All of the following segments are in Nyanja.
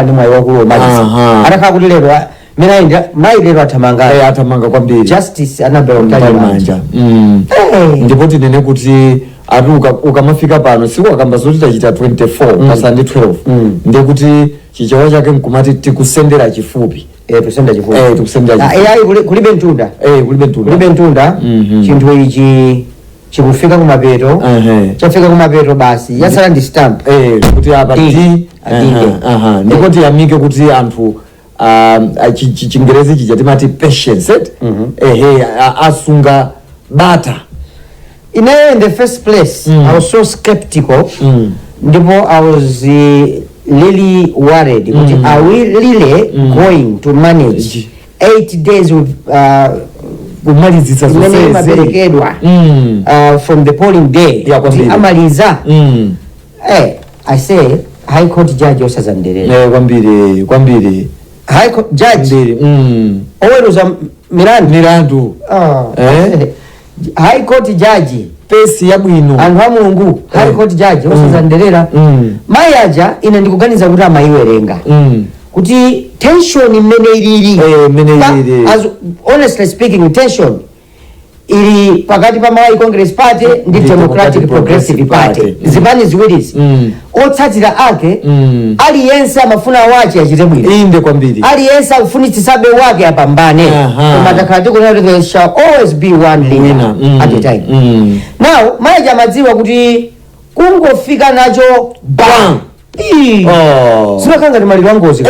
Ndi mwayi wakulu omaliza. Atakhala kuti lero mene ayendera mayi, lero athamanga. Athamanga kwambiri. Justice Annabel Mtalimanja. Mtalimanja. Ndipo tinene kuti ati ukamafika pano siku akamba zoti tachita 24 pasandi 12, ndiye kuti Chichewa chake nkumati tikusendera chifupi. Tusenda chifupi. Tikusendera chifupi. Ayi, kulibe mtunda. Kulibe mtunda. Kulibe mtunda. Chinthu ichi chikufika kumapeto. Chafika kumapeto basi, yatsala ndi stamp. Kuti apa D. D. Adinde. Aha, ndipo tiyamike kuti anthu Chingerezi chija timati patience, eh? Ehe, asunga bata. Ineyo, in the first place, I was so skeptical, ndipo I was really worried kuti are we really going to manage 8 days with kumalizitsa imene zonsezi imaperekedwa from the polling day, Ya, kuti kwambiri. amaliza? I say High Court judge osazanderera. Kwambiri, kwambiri. High Court judge, Kwambiri. Oweruza milandu. Milandu. Ah. High Court judge. Pace yabwino. Anthu a Mulungu, High Court judge osazanderera. Mayi aja, ine ndikuganiza kuti amayiwerenga kuti tension imene ilili, Imene ilili. Honestly speaking, tension ili pakati pa Malawi Congress Party ndi ndi Democratic Democratic Progressive Progressive Party, Party. Zipani ziwirizi, otsatira ake, aliyense amafuna wache achite bwino. Inde, kwambiri. Aliyense akufunitsitsabe wake apambane. Koma takhala tikunena kuti there shall always be one leader Winner. At a time. Now mayi amadziwa kuti kungofika nacho bang. Ii. Oh. Zimakhala ngati maliro angozi.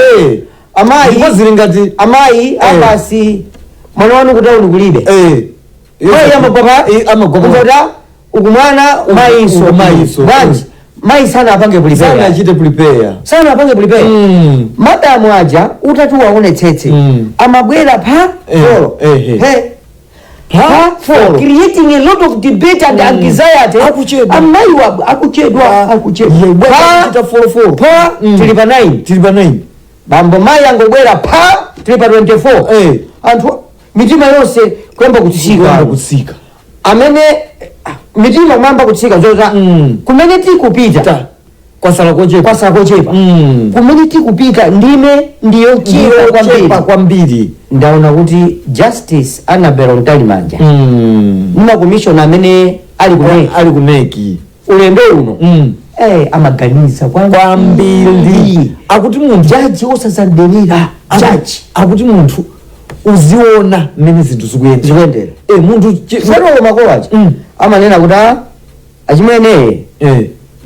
Amayi, Ndipo zili ngati amayi, abasi, mwana wanu kutauni kulibe. Mayi amagwapa. Amagwapa. Kungota uku mwana, mayinso. Uku mayinso. Bwanji? Mayi sana apange prepare. Sana achite prepare. Sana apange prepare. Madamu aja, utati waonetsetse, amabwera pa 4, he, pa 4. Creating a lot of debate and anxiety. Akuchedwa. Amayi wa akuchedwa, akuchedwa. Pa Kuchita 4 4. pa, tili pa 9. Tili pa 9. Bambo, mayi angobwera pa, tili pa 24. Anthu mitima yonse kuyamba kutsika. Kuyamba kutsika. Amene mitima kumamba kutsika zota, kumene tikupita, Ta kwasala kochepa. Kwasala kochepa. Kumene tikupita, ndime ndiyochepa kwambiri. Chepa kwambiri. Ndaona kuti Justice Annabel Mtalimanja ndi makomishona amene ali ku MEC, Ali ku MEC ulendo uno, amaganiza kwambiri. Akuti munthu Jaji osazandelera, jaji. Akuti munthu uziona mmene zinthu zikuyenda. Zikuyendera. Munthu Sanolo makolo aja amanena kuti, "Ah, achimwene,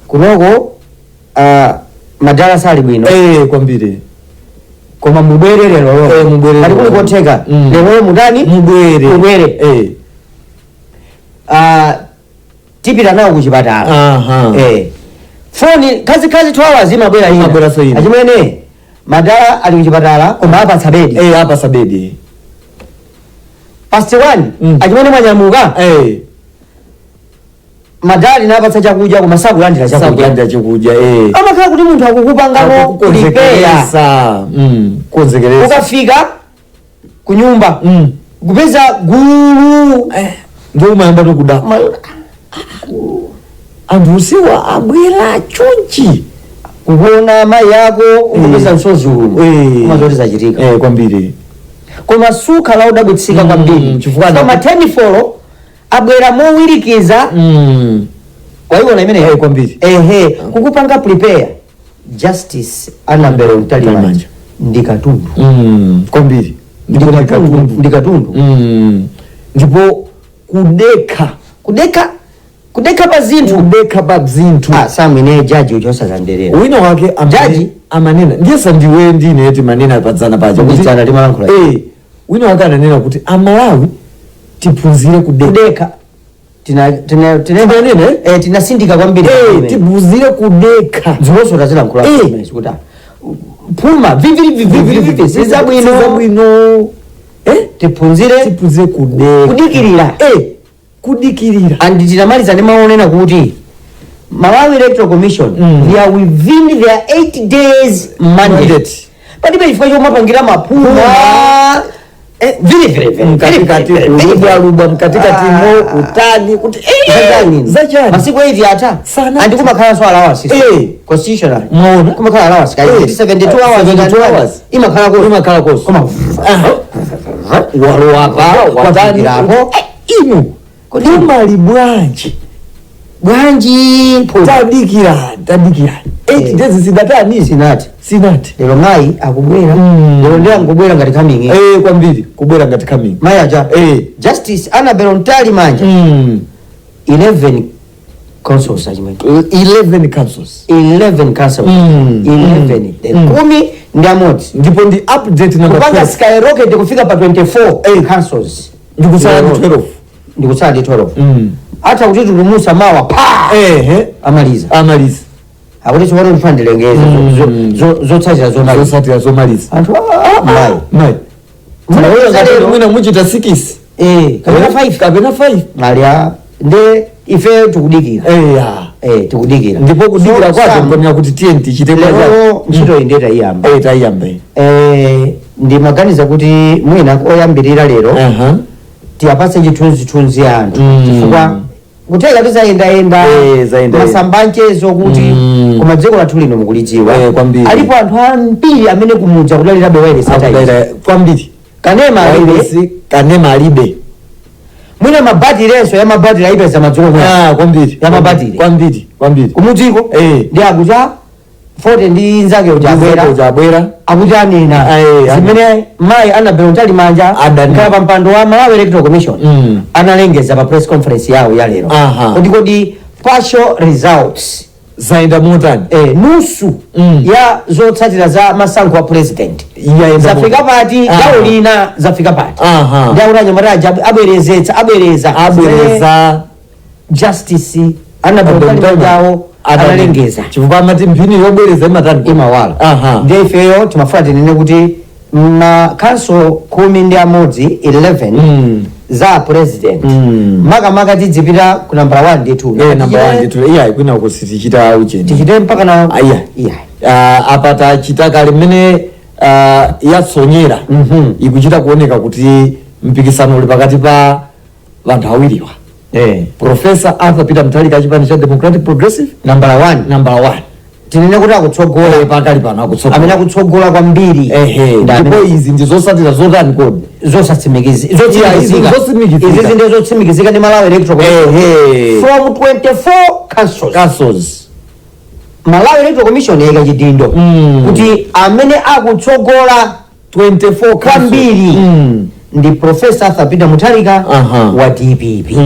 kunoko madala sali bwino, kwambiri. Koma mubwere lero." Mubwere Kati lero. kuli kotheka, lero mutani? Mubwere. Mubwere. Tipita nawo kuchipatala. Foni kazikazi 2 hours imabwera ina. Imabweranso ina. "Achimwene, madala ali kuchipatala, koma apatsa bedi." Apasa bedi. Past 1, "Achimwene, mwanyamuka? Madala linapatsa chakudya, koma sakulandira chakudya." Sakulandira chakudya. Amakhala kuti munthu akukupangano prepare. Akukonzekeresa. Kukonzekeresa. Ukafika kunyumba, kupeza gulu. Ndiye umayamba tokuda anthu usiwa abwera chonchi. Kukuona mayi ako, ukupeza msozi uno, umazoti zachitika. Kwambiri. Koma sukhala udabwitsika kwambiri, chifukwa koma 10 folo abwera mowirikiza. Waiona imeneyo? Kwambiri. Ehe, kukupanga prepare. Justice Annabel Mtalimanja Mtalimanja. ndi katundu. Kwambiri. Ndipo Ndi ndi katundu. katundu. Ndi katundu. Ndipo kudekha. Kudekha, kudekha pa zinthu. Kudekha pa zinthu. Ah, samwine jaji ucho osazanderera. Wina wake Jaji? amanena, ndiye sandiwe ndine timanena padzana paja kuti- Dzana timalankhula. Wina wake ananena kuti Amalawi tiphunzire kudekha. Kudekha. Tina tina tina Timanena, eh? Tinasindika kwambiri. Tiphunzire kudekha. Ziwonso tazilankhula zimenezi kuti phuma viviri viviri viviri sizabwino. Sizabwino. Tiphunzire Tiphunzire kudekha. Kudikirira. Kudikirira. And tinamaliza ndi maonena kuti Malawi Electoral Commission, they are within their 8 days mandate. Mandate. Palibe chifukwa chomapangira maphuma. Very, very, very, Mkatikati very, very, very. kulubwalubwa mkatikati mo utani kuti Zachani. zachani. Masiku 8 ata. Sana. Andi kumakhala allowance. Constitutional. Mwaona? Kumakhala allowance. Kai 72 hours. 72 hours. Imakhala koso. Imakhala koso. Koma Walowapa watani. Watani. Inu Kodi- kumali bwanji? Bwanji. Tadikirani, tadikirani. 8 days zidatani? Sinati. Sinati. Lero mayi akubwera. Lero ndiye angubwera ngati coming in. Kwambiri kubwera ngati coming. Mayi aja. Justice Annabel Mtalimanja. 11 councils achimwene. 11 councils. 11 councils. 11. 11. Ndipo ndi update number Kupanga 12. skyrocket kufika pa 24 councils. Ndikusala ndi 12. Ndikusala ndi 12. Atha kuti tulumusa mawa pa Ehe. amaliza. Amaliza. Akuti chimene ndifuna ndilengeze zotsatira zomaliza. Zotsatira zomaliza. Anthu mayi. Mayi. Muna Ngati mwina muchita 6. Kapena 5. Kapena 5. Alya nde ife tikudikira. Ya. Tikudikira. Ndipo kudikira So, kwake Sam, nkonena kuti tiye tichite lero ntchito iyi ndiye tayiyamba. Tayiyamba. Ndimaganiza kuti mwina oyambirira lero tiyapatse chithunzithunzi anthu chifukwa kuteka tizayendayenda Zayendayenda. masamba mchezo kuti koma dziko lathu lino mukulidziwa. Kwambiri. Alipo anthu ambiri amene kumudza kudalirabe wireless Akudalira kwambiri. Kanema alibe. Wireless, kanema alibe. Mwina mabatirenso ya mabatiri ayipeza madzulo mwa Kwambiri. Ya mabatiri. Kwambiri, kwambiri. Kumudziko ndi akuti 40 ndi nzake uja abwera. Uja abwera. Akuti anena zimene mayi Annabel Mtalimanja Adanena. khala pa mpando wa Malawi Electoral Commission analengeza pa press conference yawo ya lero. Kodi partial results Zayenda motani? Nusu ya zotsatira za masankho a president Yaenda zafika motani? pati? Gawo lina zafika pati? Ndi akuti anyamata aja abwerezetsa, abwereza. Abwereza. Justice Annabel Mtalimanjawo analengeza. Chifukwa amati mphini yobwereza imatani? Imawala. Ndiye ifeyo timafuna tinene kuti ma council 11 11 za president makamaka tidzipita ku nambala 1 ndi 2. Number 1 ndi 2. Iya, kwina kuti tichita ucheni. Tichite mpaka na Iya. Iya. Apa tachita kale mmene yatsonyera. Ikuchita kuoneka kuti mpikisano uli pakati pa vanthu awiriwa. Professor Arthur Peter Mutharika chipani cha Democratic Progressive Nambala 1. Number 1. Tinene kuti akutsogola. Pakali pano akutsogola. Amene akutsogola kwambiri. Ehe. Ndi Ndipo amene- izi ndi zotsatira zotani kodi? Zosatsimikizika. Yeah, izi zotsimikizika. Izi ndi zotsimikizika ndi Malawi Electoral Commission. From 24 councils, Councils. Malawi Electoral Commission yayika chidindo kuti amene akutsogola 24 councils. kwambiri ndi Professor Arthur Peter Mutharika wa DPP.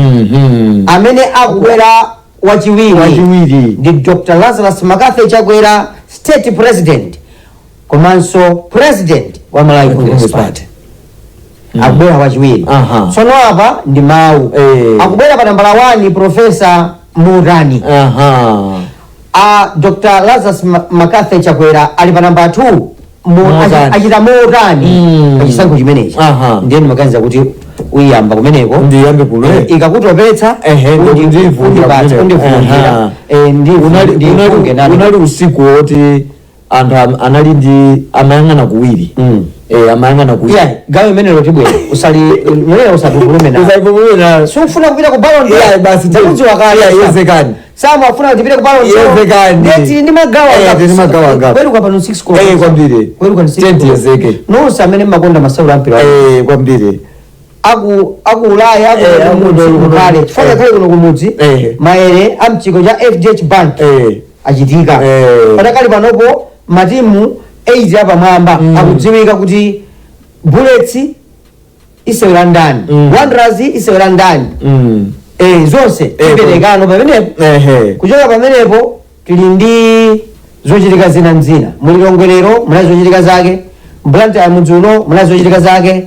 Amene akubwera wachiwiri Wachiwiri. ndi Dr. Lazarus McCarthy Chakwera, state president komanso president wa Malawi Congress Party, akubwera wachiwiri. Tsono apa ndi mawu akubwera pa nambala 1 Professor Murani. A Dr. Lazarus McCarthy Chakwera ali pa namba 2. Motani. Achita motani pachisankho chimenechi? Ndiye ndimaganiza kuti uyamba kumeneko. Ndiyambe kuno, eh. Ikakutopetsa Ehe, ndivungira kumeneko. undivungira. Ndifunge nani. Unali usiku woti anthu anali ndi amayang'ana kuwiri. Amayang'ana kuwiri. Yeah, gawo imenelo tibwera usali imenelo usatupulume nayo. Usayipumule nayo. Sufuna kupita ku Ballon d'Or? Yeah, basi Ndakudziwa kale. Yeah, yezekani. Samu afuna kuti tipite ku Ballon d'Or. Yezekani. Ndiye tili ndi magawo Tili ndi magawo angapo. Kweruka pano 6 koloko. Kwambiri. Kweruka ndi 6 Tenti koloko. yezeke. Nonse amene mmakonda masewero ampira Kwambiri. aku Ulaya, aku kumudzi kukale chifukwa chakhale kuno kumudzi maere a mchiko cha FDH Bank achitika patakali panopo matimu 8 apamwamba akudziwika kuti Bullets isewera ndani, Wanderers isewera ndani. Zonse tiperekano pamenepo. Kuchoka pamenepo tili ndi zochitika zina mzina mulilongwerero muna zochitika zake, mblantyre mudzi uno muna zochitika zake.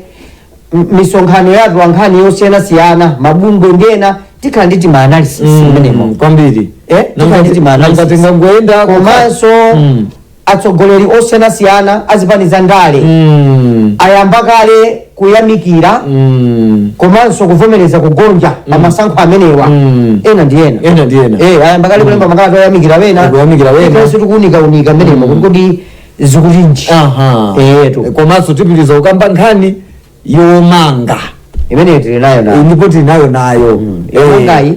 Misonkhano yathu ankhani yosiyanasiyana, mabungwe ndena tikhala ndi tima analysis mmenemo. Kwambiri. Tikhala ndi tima analysis. Nangatingangoenda Komanso atsogoleri osiyanasiyana azipani za ndale ayamba kale kuyamikira komanso kuvomereza kugonja pa masankho amenewa. Ena ndi ena. Ena ndi ena. Ayamba kale kulemba makalata oyamikira wena. Kuyamikira wena. Ifenso tikuunikaunika mmenemo kuti kodi zikutinji. Etu. Komanso tipitiriza kukamba nkhani Yomanga. Imeneyo tili nayo na Ndipo tili nayo nayo. Yomangayi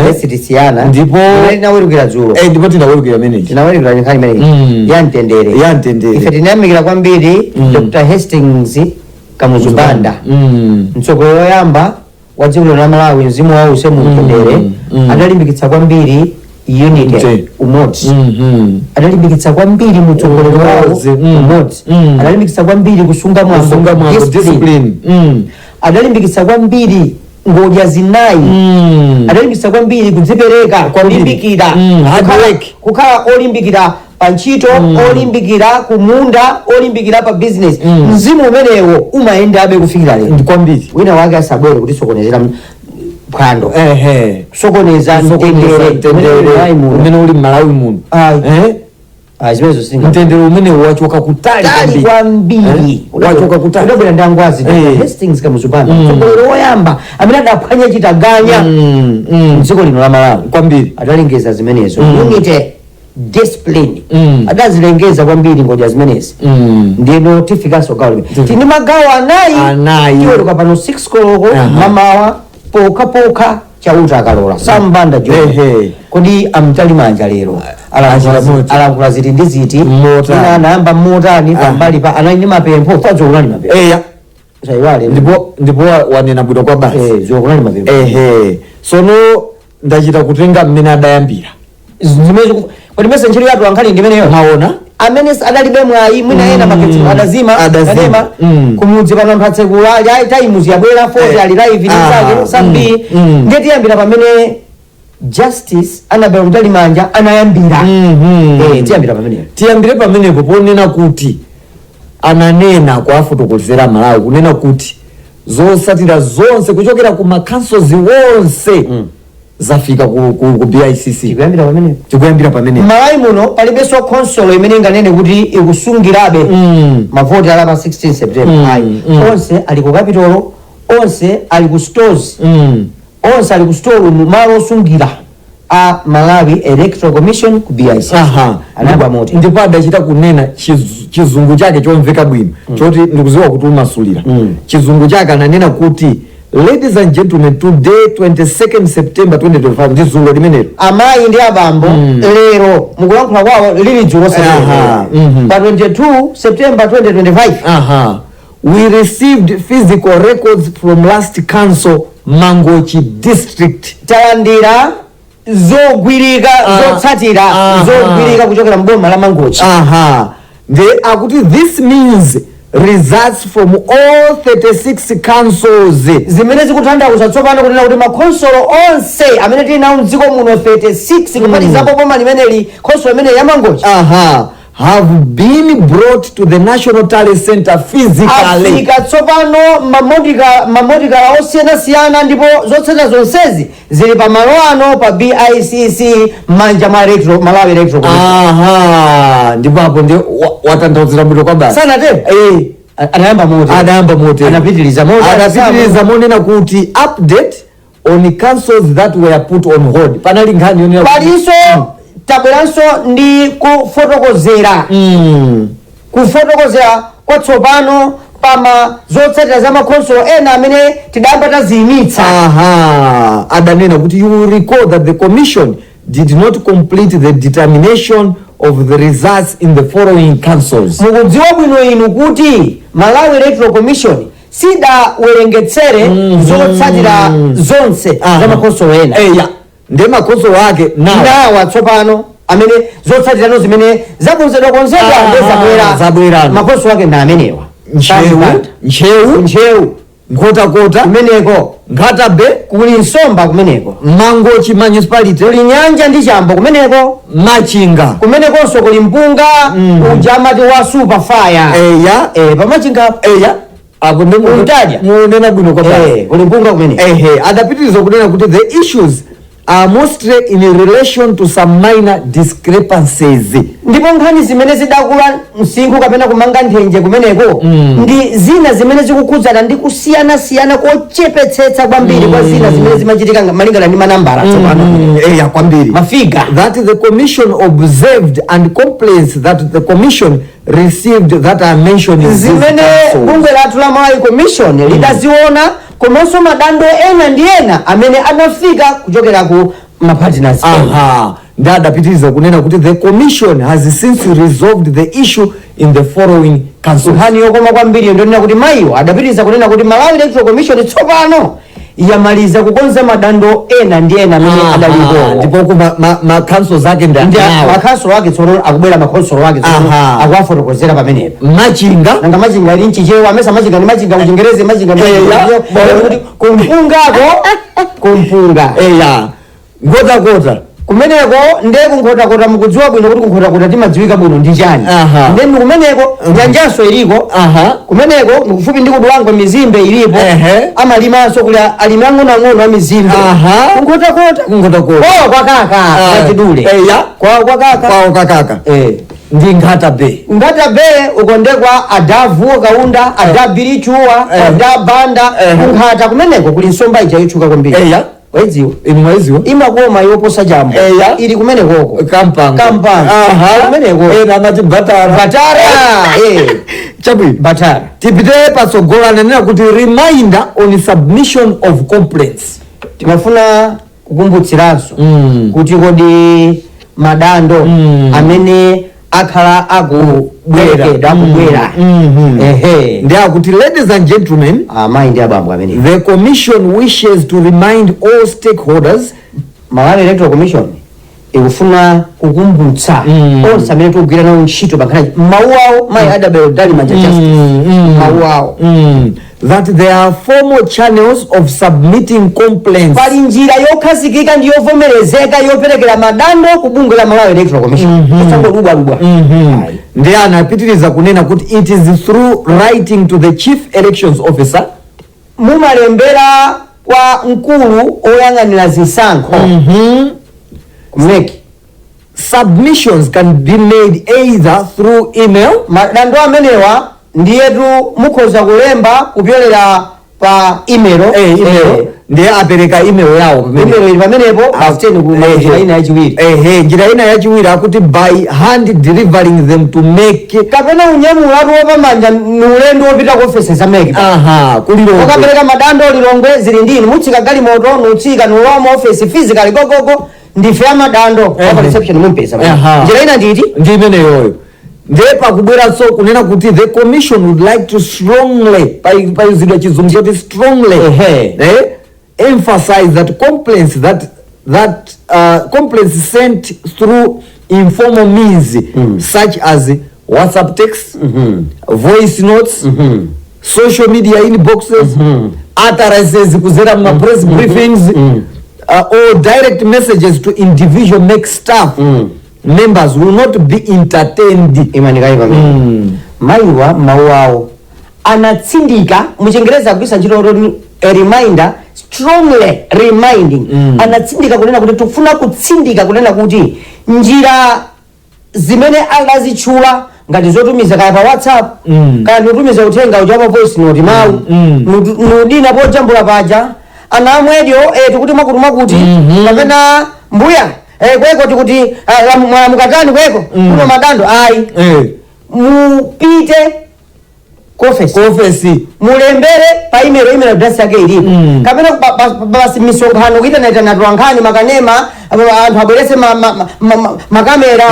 yesitisiyana imene tinawerukira dzulo. Ndipo tinawerukira imeneyi. Tinawerukira nkhani imeneyi ya mtendere. Ya mtendere. Ife tinayamikira kwambiri Dr Hastings Kamuzu Banda, mtsogoleri woyamba wa dziko lino la Malawi, mzimu wawo uuse mu mtendere. Adalimbikitsa kwambiri unity, umodzi. Adalimbikitsa kwambiri mutsogoleri wawo Umodzi, umodzi. Adalimbikitsa kwambiri kusunga mwambo, Kusunga mwambo, discipline. discipline. Adalimbikitsa kwambiri ngodya zinayi. Adalimbikitsa kwambiri kudzipereka, kulimbikira, Hard work. Kukhala olimbikira pa ntchito, olimbikira kumunda, olimbikira pa business. Mzimu umenewo umayendabe kufikira lero. Ndi kwambiri. Wina wake asabwere kutisokonezera phwando, kusokoneza Kusokoneza mtendere mtendere umene umene uli m'Malawi muno. Ayi. Eh? Zimenezo singa Mtendere umene wachoka kutali tali kwambiri. Eh? Wachoka kutali. Udabwera ndi angwazi Hastings Kamuzu Banda, mtsogoleri woyamba amene adaphwanya chitaganya mdziko lino la Malawi. Kwambiri. Adalengeza zimenezo, unity, discipline. Adazilengeza kwambiri ngodya zimenezi. Ndino tifikanso gawo limene tini magawo anayi. Anayi. Tiweruka pano 6 koloko mamawa pokhapokha Chauta akalola sambanda. Kodi amtali manja lero Achita moti. Alankhula ziti ndi ziti? Motani. Ina anayamba motani? Pambali pa anali ndi mapempho, fadzokulani mapempho. Eya. Sayiwale. Ndipo wanena bwino kwa basi. Zokulani mapempho. Ehe, sono ndachita kutenga mmene adayambira. Zimene kodi mese ntchito yathu ankhali ndimeneyo. Maona. Amene adalibe mwayi, mwina ena magetsi adazima. Adazima. Adema. Kumudzi pano anthu atsekula ya Times yabwera 40 ali live ndizake sambi. Ndiye tiyambira pamene Justice Annabel Mtalimanja anayambira. Tiyambira pameneyo. Tiyambire pamenepo ponena kuti ananena kuafotokozera Malawi kunena kuti zotsatira zonse kuchokera ku makansozi wonse zafika ku BICC. Tikuyambira pamenepo. Tikuyambira pamenepo. Malawi muno palibenso khonsolo imene inganene kuti ikusungirabe mavoti ala pa 16 September. Ayi. Onse ali ku Capitolo, onse ali ku stores, onse ali ku store mu malo osungira a Malawi Electoral Commission ku BIC. Anayamba moti. Ndipo adachita kunena chizungu chake chomveka bwino choti ndikuziwa kuti umasulira. Chizungu chake ananena kuti, "Ladies and gentlemen, today, 22nd September 2025," ndi dzulo limenelo. Amayi ndi abambo, lero mukulankhula kwawo lili dzulo pa 22 September 2025. "We received physical records from last council, Mangochi District." Talandira zogwirika, zotsatira zogwirika kuchokera mboma la Mangochi. Nde akuti, "This means results from all 36 councils." Zimene zikutanthauza tsopano kunena kuti makhonsolo onse amene tili nawo mdziko muno 36, kuphatikizapo boma limeneli, khonsolo imene ya Mangochi, "Have been brought to the National Tally Center physically." Afika tsopano mamotikala osiyanasiyana, ndipo zotsatira zonsezi zili pa malo ano pa BICC m'manja mwa Malawi Electoral Commission. Ndipo apo ndi watanthauzira bwino kwa basi. Sanatero? Eh. Anayamba moti. Adayamba motero. Anapitiliza motero. Adapitiliza monena kuti, "Update on councils that were put on hold." Panali nkhani yonena Palinso tabweranso ndi kufotokozera, kufotokozera kwatsopano pama zotsatira za makhonsolo ena amene tidayamba taziyimitsa. Adanena kuti, "You will recall that the commission did not complete the determination of the results in the following councils." Mukudziwa bwino inu kuti Malawi Electoral Commission sidawerengetsere zotsatira zonse za makhonsolo ena. Eya, ndiye makhonsolo ake nawa. Nawa tsopano amene zotsatirano zimene zakonzedwa konzedwa ndiye zabwera. Zabwerano. Makhonsolo ake ndi amenewa: Ntcheu, Ntcheu, Ntcheu, Nkhotakota, kumeneko, Nkhata Bay, kuli Nsomba kumeneko, Mangochi Municipality, kuli Nyanja ndi Chambo kumeneko, Machinga. Kumenekonso kuli mpunga uja amati wa super fire. Eya. Pamachinga. Eya, apo ndi Utadya. munena bwino kwa basi. Kuli mpunga kumeneko. Ehe, adapitiriza kunena kuti, "The issues are mostly in relation to some minor discrepancies." Ndipo nkhani zimene zidakula msinkhu kapena kumanga nthenje kumeneko ndi zina zimene zikukhudzana ndi kusiyanasiyana kochepetsetsa kwambiri kwa zina zimene zimachitika malingana ndi manambala tsopano. Eya, kwambiri. Mafiga. "That the commission observed and complaints that the commission received that are mentioned in these Zimene councils. bungwe lathu la Malawi Commission lidaziona, komanso madando ena ndi ena amene anafika kuchokera ku mapartners ena. Aha, ndi adapitiriza kunena kuti the commission has since resolved the issue in the following councils. Nkhani yokoma kwambiri ndionena kuti mayiwo adapitiriza kunena kuti Malawi Electoral Commission tsopano yamaliza kukonza madando ena ndi ena amene adalipo. Ndipo ku ma councils ake ndi Ndi awo. makhonsolo ake tsono akubwera, makhonsolo ake tsono akuwafotokozera pamenepa. Machinga. Nanga Machinga ili mchichewa amesa Machinga ndi Machinga, kuchingerezi Machinga ndi Eya. Machinga. Kuti kumpungako, kumpunga. Eya, Nkhotakota. Kumeneko nde kunkhotakota, mukudziwa bwino kuti kunkhotakota timadziwika bwino ndi chani. Nde ndi kumeneko, nyanjanso iliko. Kumeneko ndikufupi ndi kudwangwa, mizimbe ilipo. Amalimanso kuli alimi ang'onoang'ono a mizimbe. Kunkhotakota. Kunkhotakota. Oh, kwakaka kachidule. Kwa kwakaka. Kwawo kakaka. Ndi Nkhata Bay. Nkhata Bay ukondekwa adavuo Kaunda, adabirichuwa, adabanda. Kunkhata kumeneko kuli nsomba ija yotchuka kwambiri. Waidziwa? Inu mwaiziwa? Imakoma yoposa chambo. Ili kumenekoko. Kampango. Kampango. Kumeneko. Ena amati Batara. Batara, eh. Chabwino. Batara. Tipite patsogolo, ananena kuti reminder on submission of complaints. Timafuna kukumbutsiranso kuti kodi madando amene akhala akubwerekedwa, akubwera. Ehe. Ndi akuti, ladies and gentlemen, Amayi ndi abambo amene, the commission wishes to remind all stakeholders. Malawi Electoral Commission ikufuna kukumbutsa onse amene tikugwira nawo ntchito pankhani, mawu awo mayi Adabel Mtalimanja Justice, mawu awo, that there are formal channels of submitting complaints. Pali njira yokhazikika ndi yovomerezeka yoperekera madando ku bungwe la Malawi Electoral Commission, kusangodubwadubwa. Ndi anapitiriza kunena kuti it is through writing to the chief elections officer. Mumalembera kwa mkulu oyang'anira zisankho ku MEC. Submissions can be made either through email. Madando amenewa ndiyetu mukhoza kulemba kupyolera pa email. Email. Ndiye apereka email yawo pamene. Email ili pamenepo pasiteni ku njira ina yachiwiri. Ehe, njira ina yachiwiri akuti by hand delivering them to MEC. Kapena unyamulatu wopamanja ni ulendo wopita ku ofesi za MEC. Aha, kulilongwe. Ukapereka madando Lilongwe, zili ndini, mutsika galimoto, nutsika, nulowa mu ofesi physically, gogogo, ndife amadando apa reception mumpeza. Njira ina nditi? Ndi imeneyoyo. Ndiye pakubweranso kunena kuti the commission would like to strongly, payuzidwa chizungu choti strongly, emphasize that complaints that complaints sent through informal means such as WhatsApp text, voice notes, social media inboxes, utterances kuzera muma press briefings, or direct messages to individual MEC staff members will not be entertained. Imanikali pamene mayiwa mawu awo anatsindika, muchingereza akugwiritsa ntchito loti a reminder, strongly reminding. Anatsindika kunena kuti tikufuna kutsindika kunena kuti njira zimene angazitchula ngati zotumiza kaya pa WhatsApp, kaya nutumiza uthenga uja pa voice note, mawu, nudina pojambula paja ana amwedyo, tikuti mwakuti mwakuti, kapena mbuya, kweko tikuti mukatani kweko kuno madando ayi, mupite ku office, ofesi, mulembere pa email, email address yake ilipo, kapena basi misonkhano kuitanaitanatu atolankhani, makanema, anthu abwerese makamera, Makamera.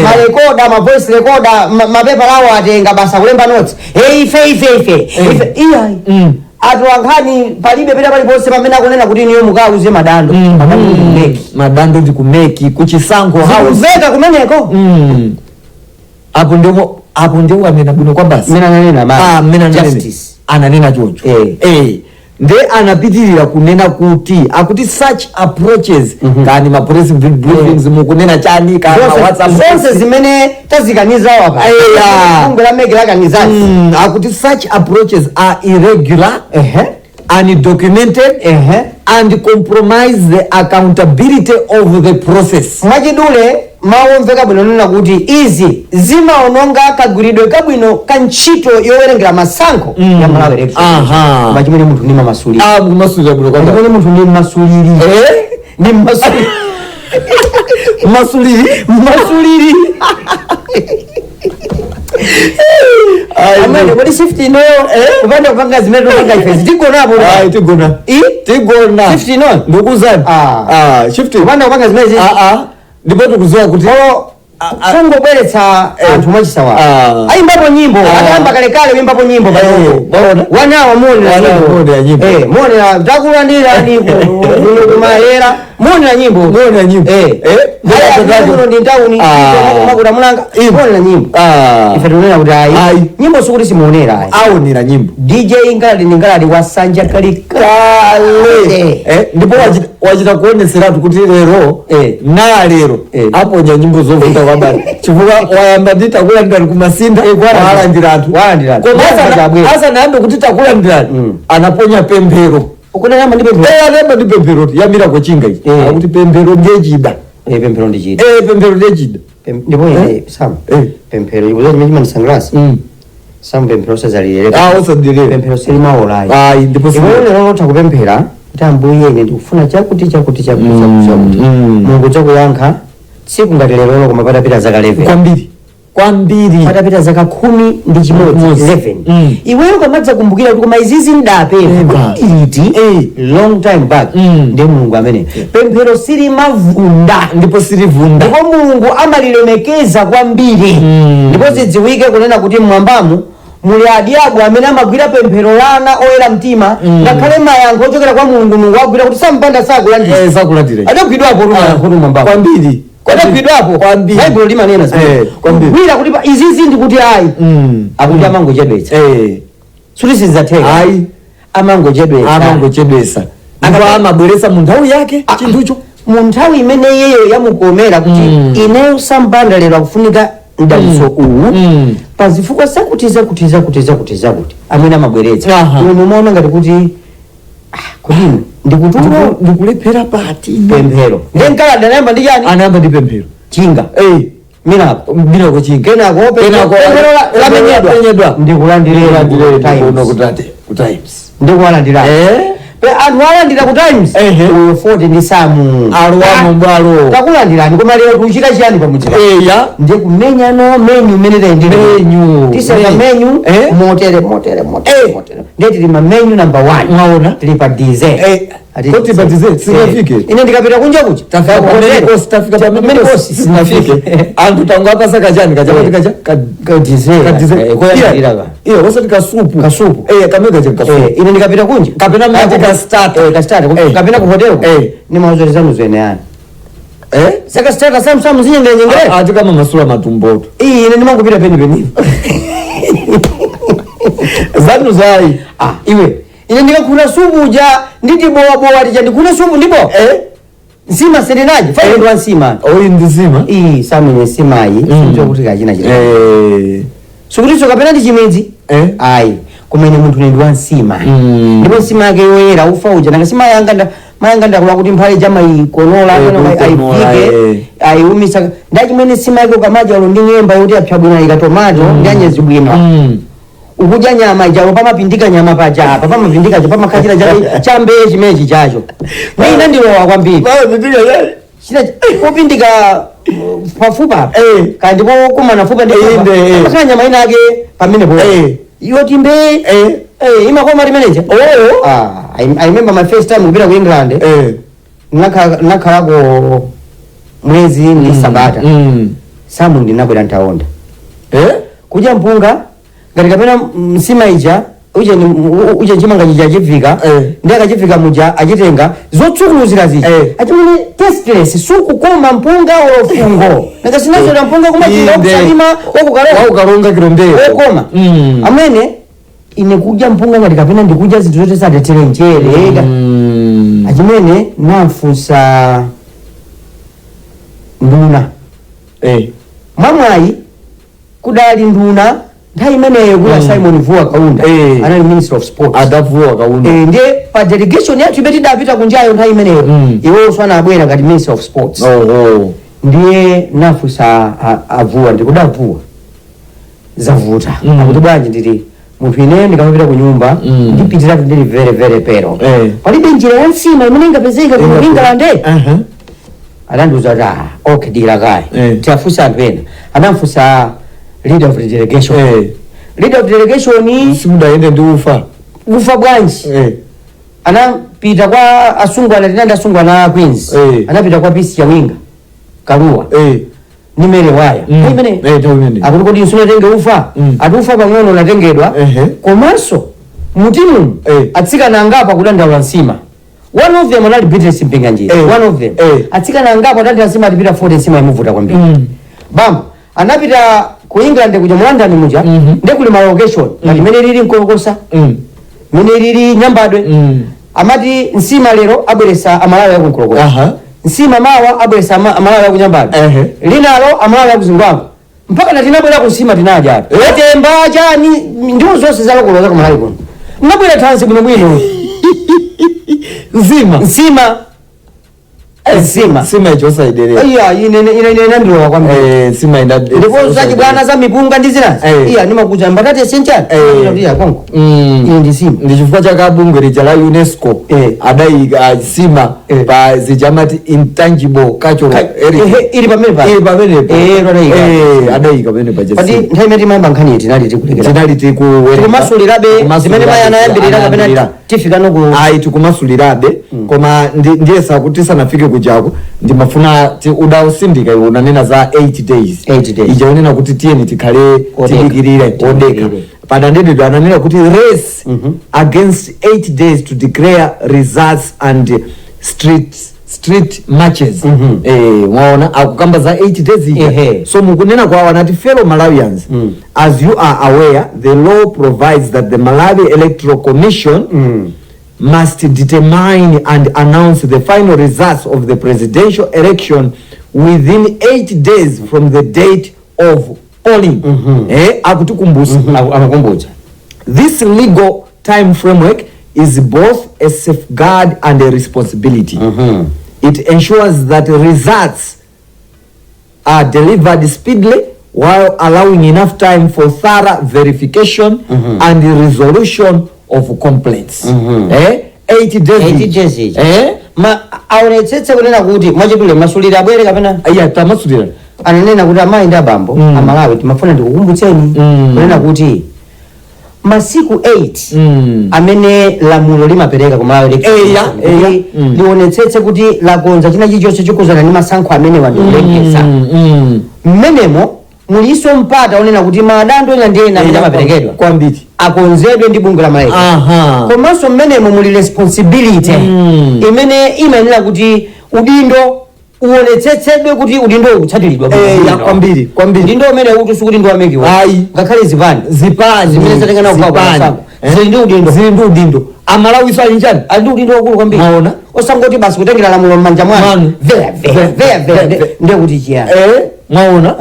marekoda, ma voice recorder, mapepa lawo atenga basa kulemba notes, hey, ife ife ife ife iyayi. Atolankhani palibe pena paliponse pamene akunena kuti niyo mukauze madando, madando ndi ku MEC. Madando ndi ku MEC, kuchisankho house. Zikumveka kumeneko. Apo ndipo, apo ndiwo anena bwino kwa basi. Mmene ananena ma Ah, mmene ananena. Justice. Ananena choncho. Nde anapitirira kunena kuti akuti such approaches, kani ma press briefings mukunena chani, kani ma WhatsApp, Zonse zimene tazikanizawo apa, bungwe la MEC lakanizanso. Akuti such approaches are irregular, undocumented and compromise the accountability of the process. Mwachidule, mawu omveka bwino nena kuti izi zimaononga kagwiridwe kabwino ka ntchito yowerengera masankho ya Malawi Electoral Commission. Koma chimene munthu ndi mamasuliri, Ah, mumasulira bwino kwamba. chimene munthu ndi mmasuliri, ndi mmasuliri. Masuliri. Mmasuliri. Ayi, Amene kodi shift inoyo kupanda kupanga zimene topanga ifezi tigonapo? Ayi, tigona. I? Tigona. Shift inoyo? Ndikuzani. Ah. Ah, shift. Kupanda kupanga zimene Ah, ah. Ndipo tikuziwa kuti kungobweretsa anthu mwachisawawa Ah. ayimbapo nyimbo. Ah. Atayamba kalekale kuyimbapo nyimbo. Baona. Wanawa muonera Wanawa nyimbo. muonera nyimbo. Muonera takulandirani kuno kumayera, muonera nyimbo. Muonera nyimbo. Haya, Ndipo kuno ndi ntawuni. Ah. Makuta mulanga muonera nyimbo. Ah. Ife tikunena kuti ayi, Ayi. nyimbo sikuti simuonera ayi. Aonera nyimbo. DJ Ngaladi ndi Ngaladi wasanja kalikale. Kale. Ndipo wachita kuoneseratu kuti lero na lero aponya nyimbo zovuta kwabari, chifukwa wayamba ndi takulandirani kumasinda, walandira anthu. Walandira anthu. Koma Chabwera. asanayambe kuti takulandirani, anaponya pemphero. Ukunayamba ndi pemphero. Anayamba ndi pemphero yamira kuchinga ichi. Akuti pemphero ndiye chida. Pemphero ndi chida. Pemphero ndiye chida. Ndipo ine Sam, pemphero ikuza chimene chimandisangalatsa. Sam, pemphero sazalilere. Ah, osadilere. Pemphero silimaolayi. Ayi, ndipo Iweyo lero lotha kupemphera kuti ambuye ine ndikufuna chakuti chakuti chakuti chakuti chakuti, Mulungu chakuyankha tsiku ngati lerolo, koma patapita zaka 11. Kwambiri, kwambiri. Patapita zaka 11, Mmodzi. 11, iweyo kamadzakumbukira kuti koma izizi ndapempha Eba. kuti liti, long time back. Ndiye Mulungu amene pemphero silimavunda. Ndipo silivunda. Ndipo Mulungu amalilemekeza kwambiri. Ndipo zidziwike kunena kuti mmwambamu muli adiabu amene amagwira pemphero lana oyera mtima, ngakhale mayankho ochokera kwa Mulungu, Mulungu agwira kuti sampanda sakulandira. Sakulandira. Adagwidwapo mayankho mwambamu. Kwambiri. Adagwidwapo. Kwambiri. Baibulo limanena zimene. Kwambiri. Kugwira kuti izizi ndikuti ayi, akuti amangochedwetsa. Suti sizidzatheka. Ayi. Amangochedwetsa. Amangochedwesa, ndipo amabweresa mu nthawi yake chinthucho. Mu nthawi imene iyeyo yamukomera kuti ineyo sampanda lero akufunika mdalitso uwu pa zifukwa zakuti zakuti zakuti zakuti zakuti, amene amabweretsa. Iwe mumaona ngati kuti ah, kudini ndikutulo. Ndikulephera pati? Pemphero ndiye Nkaladi anayamba ndi chani? Anayamba ndi pemphero. Chinga. Milako. Milako chinga. Kenako Kenako pemphero lamenyedwa. Lamenyedwa. Ndikulandirira Ndikulandirira kuno Times. kutate ku Times. Ndikuwalandira. Pe anthu alandira ku Times. Uyo 40 ndi Samu. Alowamo mbwalo. Takulandirani, koma lero tikuchita chiyani pamudziko? Eya. Ndiye kumenya no menu imene tayendera. Menu. Tiseka Menu. menu. Motere motere motere motere, ndiye tili ma menu number 1. Mwaona? Tili pa dessert. Ati Koti pa dessert, sinafike. Ine ndikapita kunja kuja Tafika pa main course, tafika pa main course, sinafike. Anthu tangwapasa kachani kachapati kacha ka dessert. Ka dessert. Koyambirira ka Iya, osati kasupu. Kasupu. Kamene kacha kasupu. Ine ndikapita kunja Kapena mati ka starter. Ka starter. Kapena ku hotel nimauzoti zanu zeneani saka starter samu samu zinyengerenyengere. Ati kama masula matumboto. Iyi ine ndimangopita peni peni. Zanu zayi. Ah, iwe, ine ndikakhula supu uja nditi bowabowa tija ndikhula supu ndipo nsima sendinaji faindwa nsima. Oyi ndizima. Iyi samene nsimayi sinzokuti kachina china sikutinso kapena ndi chimidzi. Ayi, koma ine munthu ine ndi wa nsima. Ndipo nsima yake yoyera, ufa uja nanga sima yanga mayanga ndakula kuti mphale jamaikonola. Kuikonola, Ayiphike, ayiumisa ndachimwene nsima yake ukamadya ulo ndi ng'emba yoti apsa bwino, ayika tomato ndi anyezi bwino. Ukudya nyama ijalo pamapindika nyama paja apa pamapindika pamakhalira chambeye chimenechi chacho ine ndilowa kwambiri. China popindika pafupa apa. Kandi pokumana fupa ndi fupa. Inde, eh. Pamakhala nyama ina ake pamenepo yoti mbee. Imakoma limeneja. Ah, I remember my first time kupita ku England. Nakhalako mwezi ndi sabata. Samu ndinabwera ntaonda. Kudya mpunga ngati kapena msima ija uje uje chimanga chija chifika. Ndi akachifika muja achitenga zotsukuluzira zija. Achimene tasteless, sukukoma mpunga olofungo nanga sinazona mpunga kumachinga okusalima okukalonga. Waukalonga kilombeyo. Okoma. Amene ine kudya mpunga ngati kapena ndikudya zinthu zoti sadetere mchere. Achimene namfunsa nduna. Mwamwayi kudali nduna nthawi imeneyo kula Simon Vuwa Kaunda. Anali Minister of Sports. Adavuwa Kaunda. Ndiye pa delegation yathu imene tidapita kunjayo nthawi imeneyo, iwonso anabwera ngati Minister of Sports. Oho. Ndiye nafunsa avuwa ndikudavuwa zavuta. Akuti bwanji? Nditi munthu ineyo ndikamapita ku nyumba ndipitiratu ndili very very pero palibe njira ya nsima imene ingapezeka kuno ku England. Adandiuza kuti ah, okay, dikira kaye. Tiafunsa anthu ena. Anamfunsa Leader of the delegation. Leader of the delegation. Simudayende ndi ufa? Ufa bwanji? Anapita kwa asungwana, tinandi asungwana a Queens. Anapita kwa Peace Chawinga Kaluwa ni Mere Waya. Imene Eh, nthawi imene. akuti, "Kodi sunatenge ufa?" Ati ufa pang'ono unatengedwa. Komanso mutimu atsikana angapo akudandaula nsima. One of them anali Beatrice Mpinganjira. One of them. Atsikana angapo adandaula nsima, atipita 40, nsima imuvuta kwambiri. Bambo anapita ku England kuja, mu London muja. Ndekuli ma location ngati mene lili Nkolokosa, mene lili Nyambadwe. Amati nsima lero abweresa Amalawi akuNkolokosa, nsima mawa abweresa Amalawi akuNyambadwe, linalo Amalawi akuZingwangwa, mpaka natinabwera kunsima tinadya apo. Temba chani, ndiwo zonse zalokoloza kumalawi kuno, nabwera thansi bwinobwino. Nsima. Nsima, nsima. Nsima icho osaiderera. Iya, ine inandilowa kwambiri. Nsima ina Ndipo zachibwana za mipunga ndi zinazi, iya, nimakuja mbatate senchani. Iya, konko. Ine ndi nsima. Ndi chifukwa chake bungwe lija la UNESCO adayika nsima pa zijamati intangible cultural heritage. Ehe, ili pamene pa Ili pamenepo. Adayika. Adayika pamene paja. Pati nsima. nthawi imene timayamba nkhani iyi tinali tikulekera. Tinali tikuwerenga. Tikumasulirabe zimene mayi anayambirira kapena tifika noku? Ayi, tikumasulirabe, koma ndiyesa kuti tisanafike kujako ndimafuna udausindika iwe unanena za 8 days. 8 days. Ija unena kuti tiyeni tikhale Odeka. tidikirire odeka. Tidikirire. Padanenedwa ananena kuti race against 8 days to declare results and street matches. Mwaona akukamba za 8 days ija. So mukunena kwawo anati, "Fellow Malawians, as you are aware, the law provides that the Malawi Electoral Commission must determine and announce the final results of the presidential election within 8 days from the date of polling." Akutikumbusa. Amakumbutsa. "This legal time framework is both a safeguard and a responsibility. It ensures that results are delivered speedily while allowing enough time for thorough verification and resolution of complaints." 8 days. 8 days ija. Ma aonetsetse kunena kuti mwachidule masulira abwere kapena? Iya, tamasulira. Ananena kuti, amayi ndi abambo, Amalawi, timafuna ndikukumbutseni kunena kuti masiku 8 amene lamulo limapereka ku Malawi Electoral Commission kuti lionetsetse kuti lakonza china chilichonse chokhuzana ndi masankho amene wandikulengeza, mmenemo muliso mpata onena kuti madando ena ndi ena amene amaperekedwa akonzedwe ndi bungwe la Malawi. Komanso mmenemo muli responsibility imene imayenera kuti udindo uonetsetsedwe kuti udindo ukutsatiridwa. Ya, kwambiri, kwambiri. Udindo umene utu sikuti ndi wamekiwa. Ayi. Ngakhale zipani Zipani zimene zatengana kugawa zipani. masankho zili ndi udindo. Zili ndi udindo. Amalawi ali njani? Ali ndi udindo wakulu kwambiri. Maona? Osangoti basi kutengera lamulo m'manja mwanu. Mwanu. Veya veya veya veya, ndekuti chiyani? Mwaona.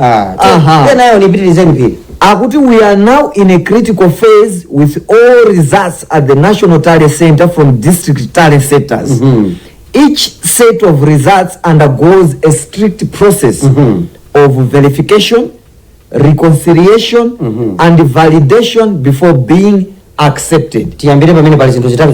Tenayo nipitirizeni pili. Akuti we are now in a critical phase with all results at the National Tally Center from district tally centers. Each set of results undergoes a strict process of verification, reconciliation and validation before being accepted. Tiyambire pamene pali zinthu zitatu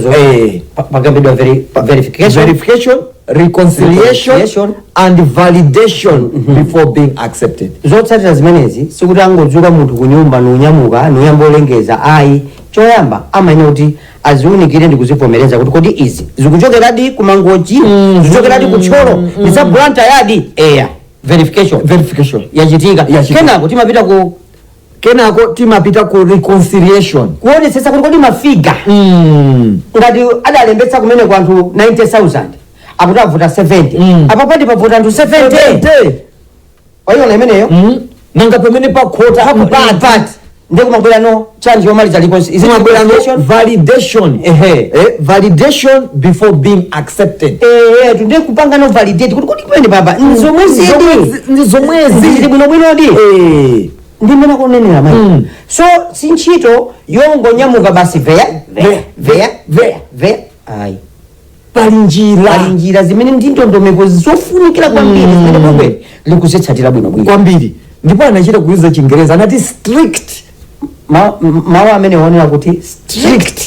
pakambidwa: verification, verification, reconciliation, reconciliation, and validation before being accepted. Zotsatira zimenezi sikuti angodzuka munthu kunyumba nunyamuka nuyamba olengeza, ayi. Choyamba amayenera kuti aziunikire ndi kuzivomereza kuti kodi izi zikuchokeradi kuMangochi, zikuchokeradi kuThyolo, ndi za Blantyre yadi? Eya, verification. Verification yachitika. Yachitika. Kenako timapita ku Kenako timapita ku reconciliation. Kuonetsetsa kuti kodi mafigure ngati adalembetsa kumene ku anthu 90,000, akuti avuta 70, apo pati pavuta anthu 70, waiona imeneyo? Nanga pamene pakhota mpati? Mpati ndikumabwera no chanji yomaliza is it Kumabwera no reconciliation? Validation. Validation before being accepted. Tunde kupanga no validate kuti kodi pamene papa nzomwezidi? Ndi zomwezi. Zili bwinobwinodi? Ndi mmene akunenera mayi. So si ntchito yongonyamuka basi, veya veya veya veya veya, ayi. Pali njira. Pali njira zimene ndi ndondomeko zofunikira kwambiri zimene bungwe likuzitsatira bwinobwino. Kwambiri. Ndipo anachita kuyuza Chingereza, anati strict. Mawu amene waonera kuti strict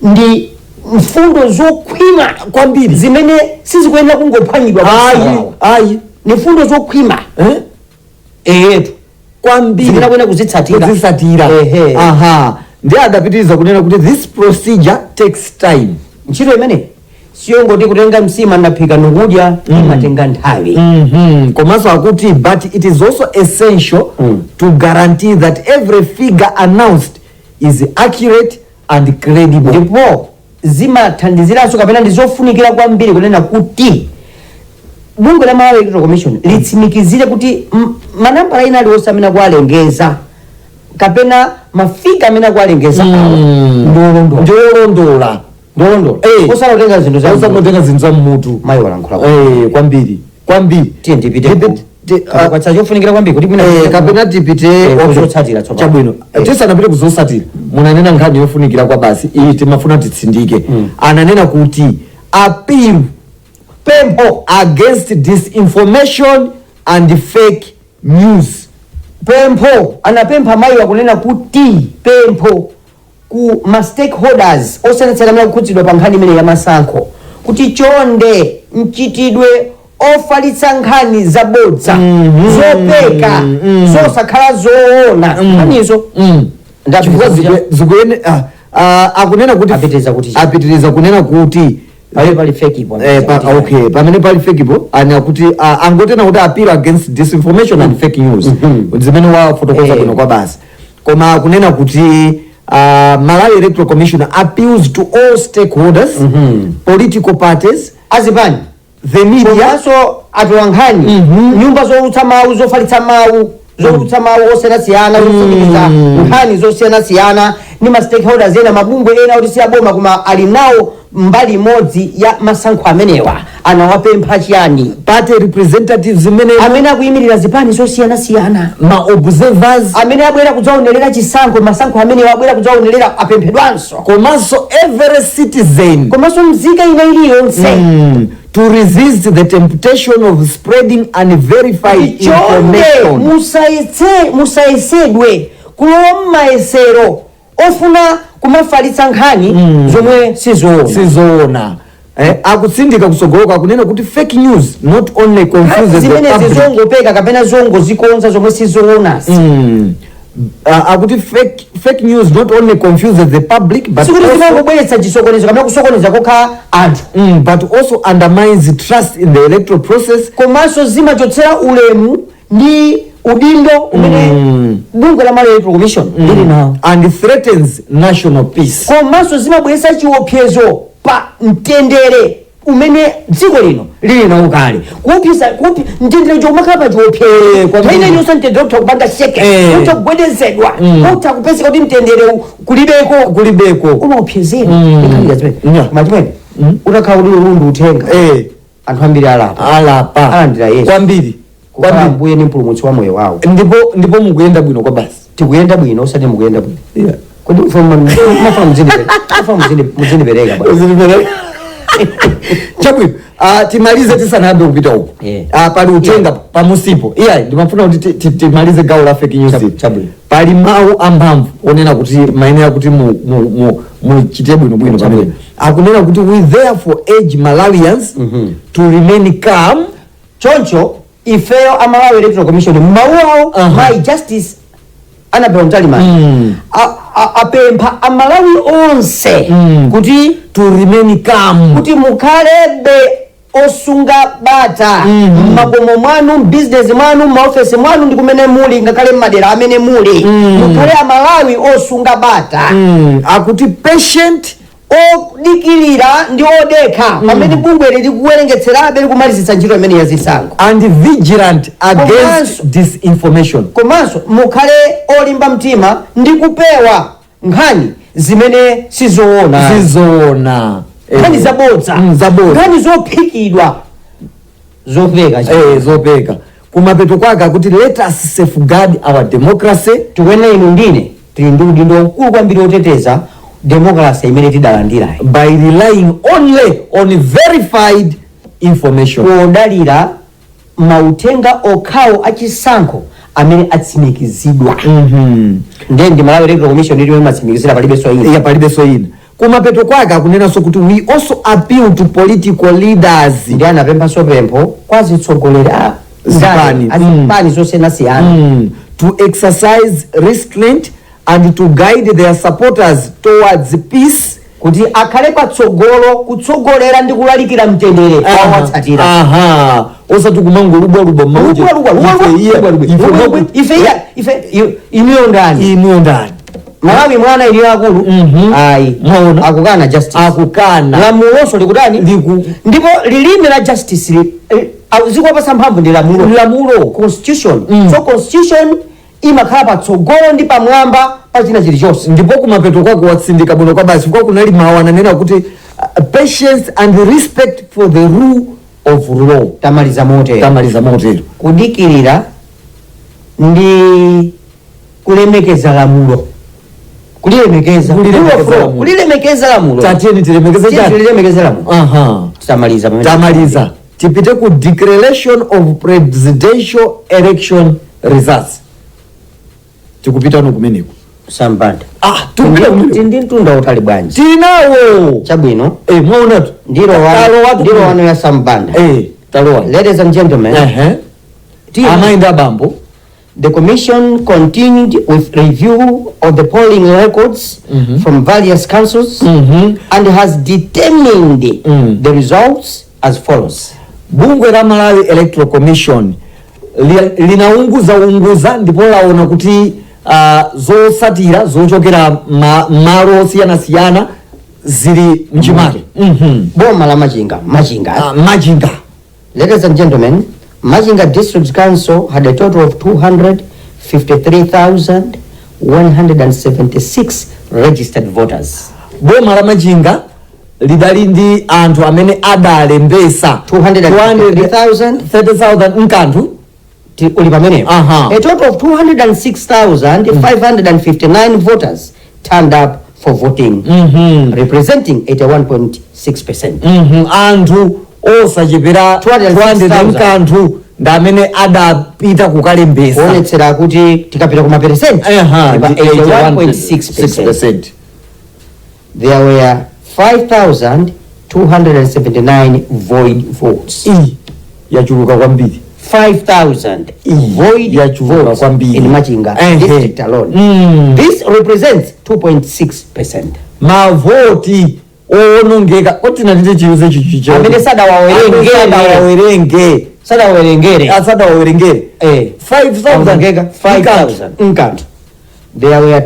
ndi mfundo zokhwima Kwambiri. zimene sizikuyenera kungophwanyidwa. Ayi, ayi. Ni mfundo zokhwima. Eh? Eyetu. Kwambiri. Zimene akuyenera kuzitsatira. Kuzitsatira. Aha, ndi adapitiriza kunena kuti this procedure takes time. Ntchito imene siyongoti kutenga msima ndaphika ndikudya, imatenga nthawi. Komanso akuti but it is also essential to guarantee that every figure announced is accurate and credible. Ndipo zimathandiziranso kapena ndi zofunikira kwambiri kunena kuti bungwe la Malawi Electoral Commission litsimikizire kuti manambala ena aliwonse amene akuwalengeza kapena mafika amene akuwalengeza awa ndiolondola. Ndiolondola. Ndiolondola. Osala kutenga zinthu za Osakutenga zinthu za mmutu. Mayi walankhula. Kwambiri kwambiri. Tiye ndipite kwatsa chofunikira kwambiri kuti mwina Kapena tipite okay. Kuzotsatira tsopano. Chabwino. Tisanapite kuzotsatira, munanena nkhani yofunikira kwa basi iyi, timafuna titsindike. Ananena kuti appeal, pempho against disinformation and fake news. Pempho anapempha mayi akunena kuti pempho ku ma stakeholders osiyanasiyana amene akukhudzidwa pa nkhani imene ya masankho kuti chonde mchitidwe ofalitsa nkhani zabodza, zopeka, zosakhala zoona nkhanizo. Chifukwa akunena kuti Apitiriza kuti chani? Apitiriza kunena kuti pamene pali fake ipo. Okay, pamene pali fake ipo ani akuti angotena kuti appeal against disinformation and fake news, zimene wafotokoza bwino kwa basi. Koma akunena kuti Malawi Electoral Commission appeals to all stakeholders, political parties, azipani, the media, komanso atolankhani, nyumba zowulutsa mawu, zofalitsa mawu, zowulutsa mawu osiyanasiyana, zosindikiza nkhani zosiyanasiyana, ndi ma stakeholders ena, mabungwe ena oti siyaboma koma ali nawo mbali imodzi ya masankho amenewa. Anawapempha chiyani? Party representatives zimene amene akuyimirira zipani zosiyanasiyana, ma observers, amene abwera kudzaonerera chisankho, masankho amenewa abwera kudzaonerera, apemphedwanso. Komanso every citizen, komanso mzika ina iliyonse, to resist the temptation of spreading unverified chonde information. Musayesedwe kulowa mmayesero ofuna kumafalitsa nkhani zomwe sizoona. Sizoona. Akutsindika kusogoloka akunena kuti fake news not only confuses the zimenezi public zongopeka kapena zongozikonza zomwe sizoonasi. Akuti fake news not only confuses the public but sikuti also, zimangobweretsa chisokonezo kapena kusokoneza kokha anthu, but also undermines trust in the electoral process. Komanso zimachotsera ulemu ndi udindo umene bungwe la Malawi Electoral Commission lili nawo. And threatens national peace. Komanso zimabweretsa chiopsezo pa mtendere umene dziko lino lili nawo kale. Kuopseza mtendere chomakhala pa chiopsezo Kwambiri. nthawi iliyonse mtendere utha kupanga shake, utha kugwedezedwa, utha kupezeka kuti mtendere kulibeko. Kulibeko. Umaopsezera. Ikhalira zimene koma chimene utakhala kuti ulundu uthenga, anthu ambiri alapa. Alapa. Alandira Yesu Kwambiri. kukhala Kwambiri. Ambuye ndi Mpulumutsi wa moyo wawo. Ndipo mukuyenda bwino kwa basi. Tikuyenda bwino, osati mukuyenda bwino. Kodi mafuna muzindipereka bwana? Uzilipereka. Chabwino, timalize tisanayambe kupita uko. Pali uthenga pamusipo. Iya, ndimafuna kuti timalize gawo la fake news. Chabwino. Pali mawu amphamvu onena kuti mayenera kuti muchite bwino bwino pamene akunena kuti we therefore urge Malawians to remain calm. Choncho ifeyo a Malawi Electoral Commission, mawu awo, mayi Justice Annabel Mtalimanja apempha Amalawi onse kuti to remain calm, kuti mukhalebe osunga bata mmakomo mwanu, mbizinesi mwanu, maofesi mwanu ndi kumene muli, ngakhale mmadera amene muli, mukhale Amalawi osunga bata. Akuti patient, odikirira ndi odekha pamene bungwe likuwerengetserabe, likumalizitsa ntchito imene yazisankho, and vigilant against disinformation. Komanso mukhale olimba mtima ndi kupewa nkhani zimene sizoona, Sizoona. nkhani zabodza, Zabodza, nkhani zophikidwa, zopeka. Zopeka. Kumapeto kwake akuti let us safeguard our democracy. Tikuyenera, inu ndine tili ndi udindo waukulu kwambiri oteteza demokrasi imene tidalandirayi by relying only on verified information, podalira mauthenga okhawo achisankho amene atsimikizidwa. Ndiye ndi Malawi Electoral Commission iliyo imatsimikizira, palibenso ina. Iya, palibenso ina. Kumapeto kwake akunenanso kuti we also appeal to political leaders. Ndi anapemphanso pempho kwa zitsogoleri a Zipani. Azipani zosiyanasiyana. To exercise restraint and to guide their supporters towards peace. Kuti akhale patsogolo kutsogolera ndi kulalikira mtendere wawatsatira. Aha, osati kumangolubwalubwa. Lubwa, lubwa, lubwa, lubwa, lubwa, lubwa. Ife iya, ife inuyo ndani? Inuyo ndani? Malawi mwana iliyo akulu. Ayi. Mwaona? Akukana justice. Akukana. Lamulonso likutani? Ndipo lilime la justice zikuwapasa mphamvu ndi lamulo. Lamulo. Constitution. So constitution imakhala patsogolo ndi pamwamba pa china chilichonse. Ndipo kumapeto kwako watsindika bwino kwa basi, kwa kunali mawu ananena kuti patience and respect for the rule of law. Tamaliza motero. Tamaliza motero. Kudikirira ndi kulemekeza lamulo, kulilemekeza. Kulilemekeza Rule of law. lamulo. Kulilemekeza lamulo. Tatiyeni tilemekeze. Tiyeni chani? Tilemekeze lamulo. Aha. Tamaliza pamene. Tamaliza, tipite ku declaration of presidential election results. Tikupitano kumeneko. Sambanda. Ah, tikupita kumeneko. Ndi mtunda utali bwanji? Tinawo. Chabwino. Eh, mwaonatu. Ndilo Talowa. wano, ndilo wano ya Sambanda. Eh, talowa. Ladies and gentlemen, ehe, amayi ndi abambo. The commission continued with review of the polling records from various councils and has determined the results as follows. Bungwe la Malawi Electoral Commission linaunguza unguza ndipo laona kuti zotsatira zochokera malo osiyanasiyana zili mchimake. Boma la Machinga, Machinga. Machinga. Ladies and gentlemen, Machinga District Council had a total of 253,176 registered voters. Boma la Machinga lidali ndi anthu amene adalembesa 253,000. 30,000 nkanthu. Uli pamenepo. Aha. A total of 206,559 voters turned up for voting, representing 81.6%. Anthu osachepera 206,000. 200 nkanthu ndi amene adapita kukalembesa. Kuonetsera kuti tikapita kuma percent, Aha, ndi ndi 81.6%. 81.6%. There were 5,279 void votes. Iyi yachuluka kwambiri. 5,000 void Yachuluka votes kwambiri. in Machinga Ehe. district alone. This represents 2.6%. Mavoti owonongeka otinatite chiyuze chichicho. Amene sadawawerengere. Sadawawerenge. Sadawawerengere. Asadawawerengere. Eh. 5,000. Awonongeka 5,000 nkanthu. There were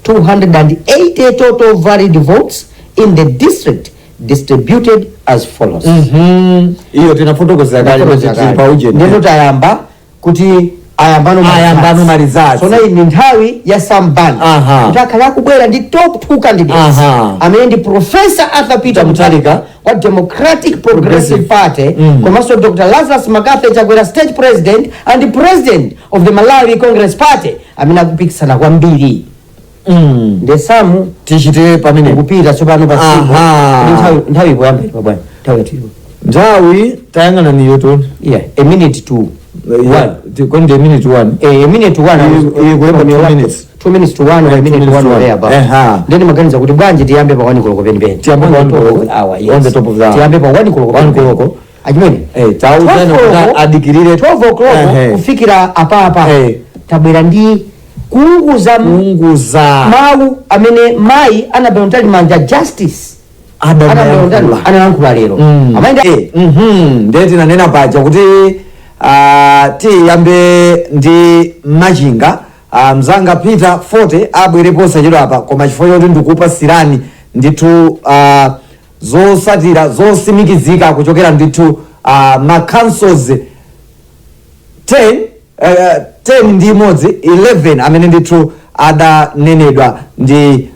201,280 total valid votes in the district, distributed as follows. Iyo tinafotokozera kale kuti tili pa ujeni. Ndino tayamba kuti ayambano. Ayambano ma-results. Sona iyi ndi nthawi ya Sambanda kuti akhale akubwera ndi top two candidates amene ndi Professor Arthur Peter Mutharika wa Democratic Progressive Progressive Party, komanso Dr Lazarus McCarthy Chakwera, state president and president of the Malawi Congress Party, amene akupikisana kwambiri. Ndesamu. Tichite pamene. Kupita tsopano pa siku. Aha. Ndi nthawi ikuyamba ili pabwana, nthawi yathu ilipo. Nthawi tayang'ana niyo toni. Yeah, a minute to one. Kwende a minute one. A minute to one. Kulemba On your two laptop. minutes. 2 minutes to one or a Yeah, two minute to minutes one to or one. thereabout. Eha. Then maganiza kuti bwanji tiyambe pa 1 koloko penipeni. Tiyambe pa On one the top koloko. of the hour, yes. On the top of the hour. Tiyambe pa 1 koloko. One penipeni. koloko. Achimwene. Eh, tauzani 12 kuti koloko, adikirire. 12 o'clock Ehe. kufikira apapa. Eh. Tabwera ndi kuunguza Kuunguza. mawu amene mayi Annabel Mtalimanja, Justice Annabel Adayankhula. analankhula lero. Amene Ndiye tinanena paja kuti tiyambe ndi Machinga. Mzanga Peter Forte abwerepo posachedwa apa, koma chifukwa choti ndikupasirani ndithu zosatira zosimikizika kuchokera ndithu ma councils 10, 10 ndi imodzi, 11 amene ndithu adanenedwa ndi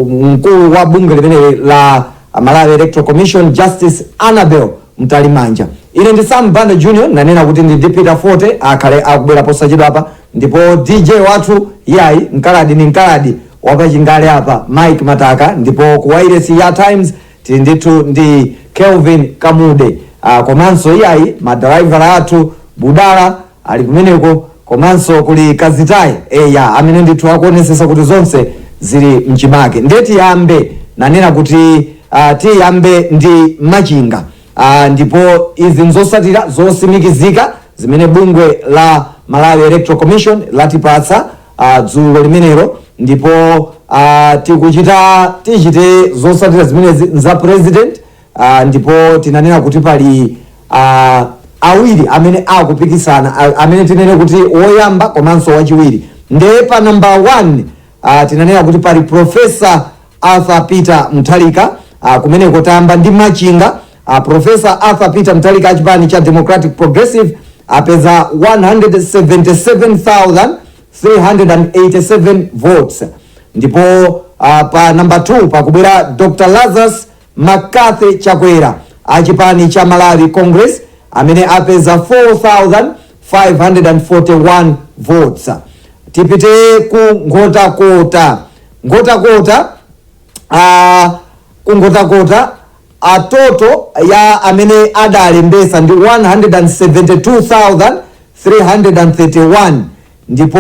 mkulu wa bungwe limeneli la Malawi Electoral Commission, Justice Annabel Mtalimanja. Ine ndi Sam Banda Junior, nanena kuti ndi Peter Forte akhale akubwera posachedwa apa, ndipo DJ wathu yayi mkaladi ni mkaladi wapachingale apa, Mike Mataka, ndipo ku wailesi ya Times tili ndithu ndi Kelvin Kamude, komanso iyayi madraivala athu Budala ali kumeneko, komanso kuli Kazitayi eya amene ndithu akuonesesa kuti zonse zili mchimake. Ndiye tiyambe, nanena kuti tiyambe ndi Machinga. Ndipo izi nzosatira zosimikizika zimene bungwe la Malawi Electoral Commission latipatsa dzulo limenelo. Ndipo tikuchita, tichite zosatira zimenezi za president. Ndipo tinanena kuti pali awiri amene akupikisana, amene tinene kuti woyamba komanso wachiwiri. Ndiye pa number 1 tinanena kuti pali Professor Arthur Peter Mutharika. Kumeneko tayamba ndi Machinga. Professor Arthur Peter Mutharika achipani cha Democratic Progressive apeza 177,387 votes. Ndipo pa number 2 pakubwera Dr Lazarus McCarthy Chakwera achipani cha Malawi Congress amene apeza 4541 votes. Tipite ku Nkhotakota. Nkhotakota, ku Nkhotakota a total ya amene adalembesa ndi 172,331, ndipo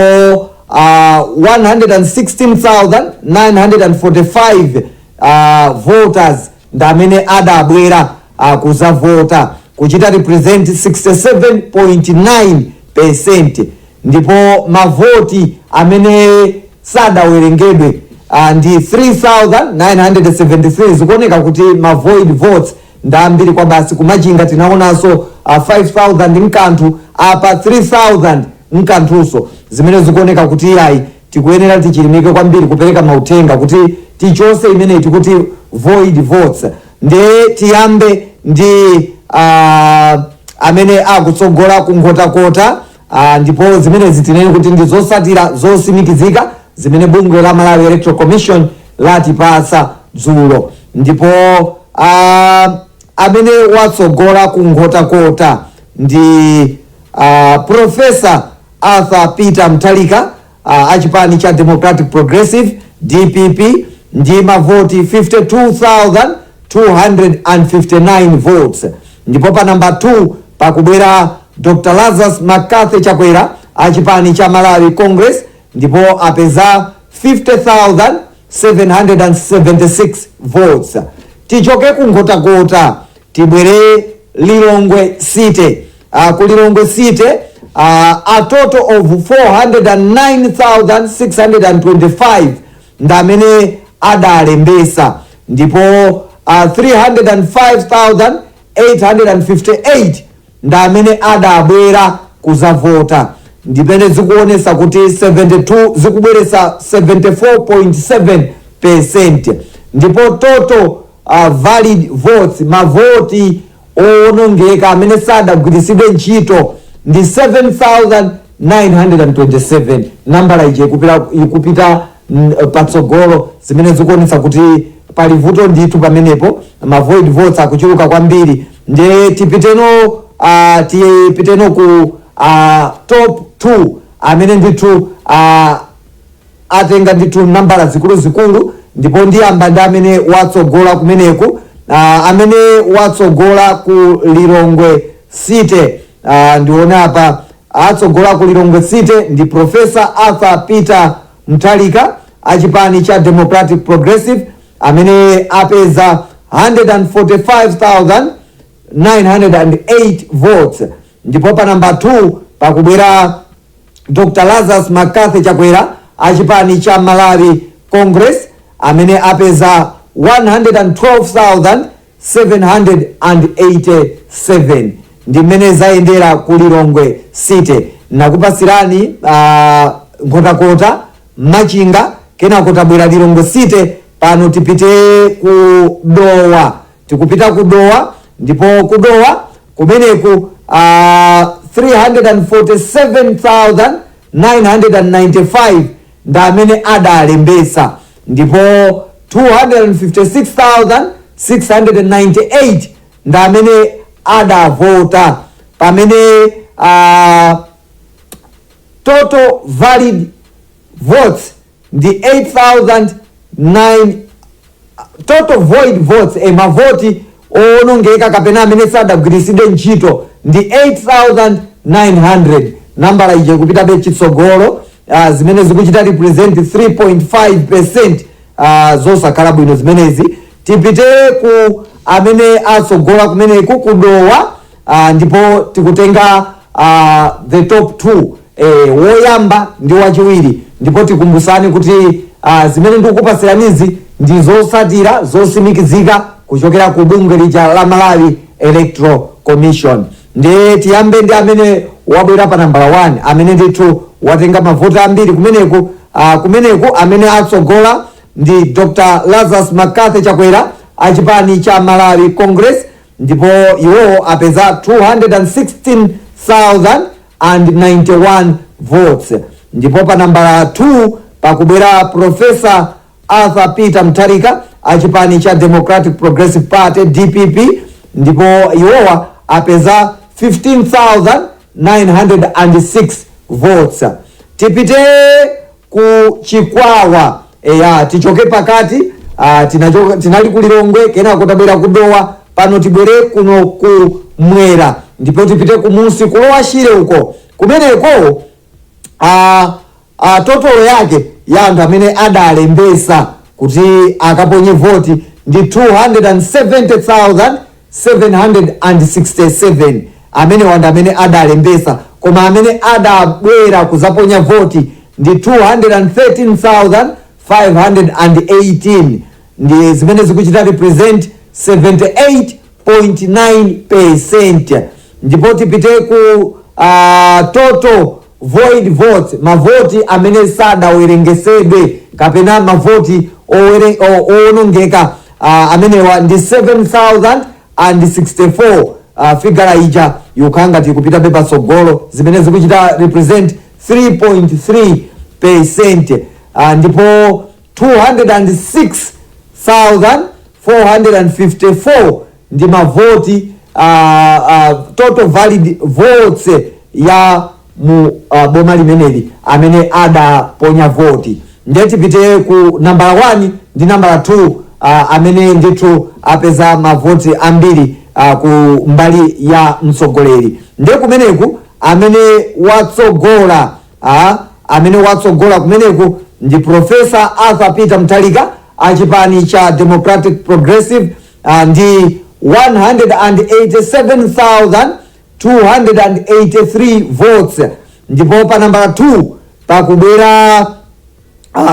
116,945 voters ndi amene adabwera kuzavota, kuchita represent 67.9%. Ndipo mavoti amene sadawerengedwe ndi 3973. Zikuoneka kuti ma void votes ndi ambiri kwa basi. Kumachinga tinaonanso 5000 mkanthu, apa 3000 mkanthunso, zimene zikuoneka kuti yayi, tikuyenera tichilimike kwambiri kupereka mauthenga kuti tichose imeneyi tikuti void votes. Ndiye tiyambe ndi amene akutsogola ku Nkhotakota. Ndipo zimenezi tinene kuti ndi zosatira zosimikizika zimene bungwe la Malawi Electoral Commission latipatsa dzulo. Ndipo amene watsogola ku Nkhotakota ndi Professor Arthur Peter Mutharika achipani cha Democratic Progressive, DPP, ndi mavoti 52,259 votes. Ndipo pa namba 2 pakubwera Dr Lazarus McCarthy Chakwera achipani cha Malawi Congress, ndipo apeza 50,776 votes. Tichoke ku Nkhotakota, tibwere Lilongwe City. Ku Lilongwe City a total of 409,625 ndi amene adalembesa, ndipo 305,858 ndi amene adabwera kuzavota, ndimene zikuonesa kuti 72, zikubweresa 74.7%. Ndipo total valid votes, mavoti owonongeka amene sadagwiritsidwe ntchito, ndi 7927. Nambala iji ikupita patsogolo, zimene zikuonetsa kuti pali vuto ndithu pamenepo. Ma void votes akuchuluka kwambiri. Ndiye tipiteno ku top 2 amene ndithu atenga ndithu nambala zikuluzikulu. Ndipo ndiyamba ndi amene watsogola kumeneku. Amene watsogola ku Lilongwe City, ndione apa, atsogola ku Lilongwe City ndi Professor Arthur Peter Mutharika achipani cha Democratic Progressive amene apeza 145,908 votes. Ndipo pa namba 2 pakubwera Dr Lazarus McCarthy Chakwera achipani cha Malawi Congress amene apeza 112,787. Ndi mmene zayendera ku Lilongwe City. Nakupasirani Nkhotakota, Machinga, kenako tabwera Lilongwe City. Pano tipite ku Dowa. Tikupita ku Dowa, ndipo ku Dowa kumeneku 347,995 ndi amene adalembesa, ndipo 256,698 ndi amene adavota, pamene total valid votes ndi 8009. Total void votes, mavoti owonongeka kapena amene sadagwiritsidwe ntchito, ndi 8900. Nambala ije ikupitabe chitsogolo, zimene zikuchita represent 3.5%. Zosakhala bwino zimenezi. Tipite ku Amene atsogola kumeneku kudowa, ndipo tikutenga the top two, woyamba ndi wachiwiri. Ndipo tikumbusani kuti zimene ndikukupasiranizi ndi zosatira zosimikizika kuchokera ku bungwe lija la Malawi Electoral Commission. Ndiye tiyambe ndi amene wabwera pa nambala 1, amene ndithu watenga mavoti ambiri kumeneku. Kumeneku amene atsogola ndi Dr Lazarus McCarthy Chakwera achipani cha Malawi Congress, ndipo iwowo apeza 216,091 votes. Ndipo pa nambala 2 pakubwera Professor Arthur Peter Mutharika achipani cha Democratic Progressive Party, DPP, ndipo iwowa apeza 15,906 votes. Tipite ku Chikwawa. Eya, tichoke pakati, tinali ku Lilongwe, kenako tabwera kudowa, pano tibwere kuno ku Mwera ndipo tipite kumusi kulowa Shire uko. Kumeneko total yake ya anthu amene adalembesa kuti akaponye voti ndi 270,767. Amene wanda amene adalembesa, koma amene adabwera kuzaponya voti ndi 213,518, ndi zimene zikuchita represent 78.9%. Ndipo tipite ku total void votes, mavoti amene sadawerengesedwe kapena mavoti owonongeka, amenewa ndi 7064. Figure ija ikukhala ngati ikupitabe patsogolo, zimene zikuchita represent 3.3%. Ndipo 206,454 ndi mavoti, total valid votes ya mu boma limeneli amene adaponya voti. Ndiye tipite ku nambala 1 ndi nambala 2, amene ndithu apeza mavoti ambiri ku mbali ya mtsogoleri. Ndiye kumeneku amene watsogola kumeneku ndi Professor Arthur Peter Mutharika achipani cha Democratic Progressive, ndi 187,283 votes. Ndipo pa nambala 2 pakubwera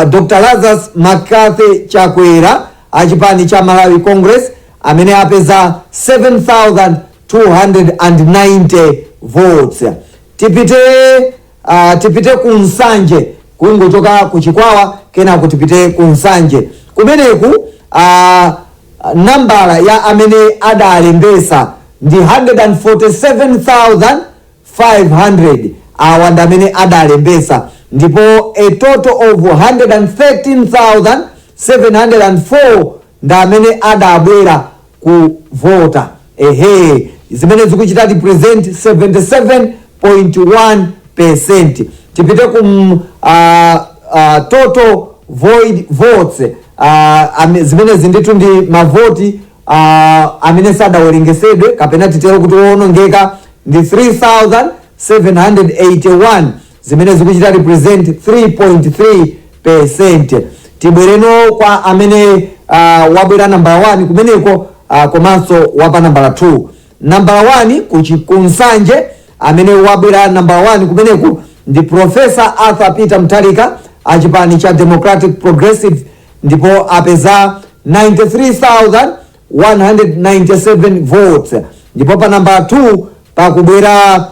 Dr Lazarus McCarthy Chakwera achipani cha Malawi Congress, amene apeza 7290 votes. Tipite ku Nsanje, kungochoka ku Chikwawa kenako tipite ku Nsanje. Kumeneku nambala ya amene adalembesa ndi 147,500. Awa ndi amene adalembesa, ndipo a total of 113,704 ndi amene adabwera kuvota. Ehe, zimene zikuchita represent 77.1%. Tipite ku total void votes, zimenezi ndithu ndi mavoti amene sadawerengesedwe kapena titero kuti owonongeka, ndi 3781, zimene zikuchita represent 3.3%. Tibwereno kwa amene wabwera nambala 1 kumeneko, komanso wapa nambala 2. Nambala 1 ku Nsanje, amene wabwera nambala 1 kumeneku ndi Professor Arthur Peter Mutharika achipani cha Democratic Progressive, ndipo apeza 93,197 votes. Ndipo pa nambala 2 pakubwera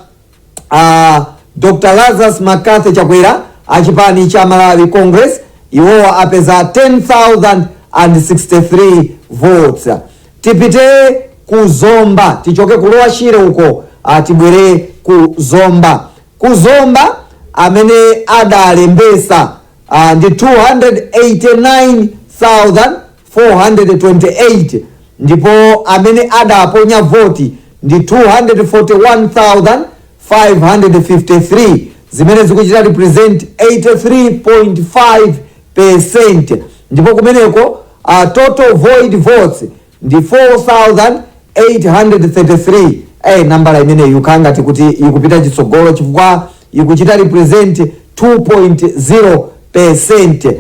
Dr Lazarus McCarthy Chakwera achipani cha Malawi Congress, iwowa apeza 10,063 votes. Tipite ku Zomba, tichoke ku Lower Shire uko, tibwere ku Zomba. Ku Zomba amene adalembesa ndi 289,428, ndipo amene adaponya voti ndi 241,553, zimene zikuchita represent 83.5%. Ndipo kumeneko total void votes ndi 4833. Nambala imeneyi ikukhala ngati kuti ikupita chitsogolo chifukwa ikuchita represent 2.0%.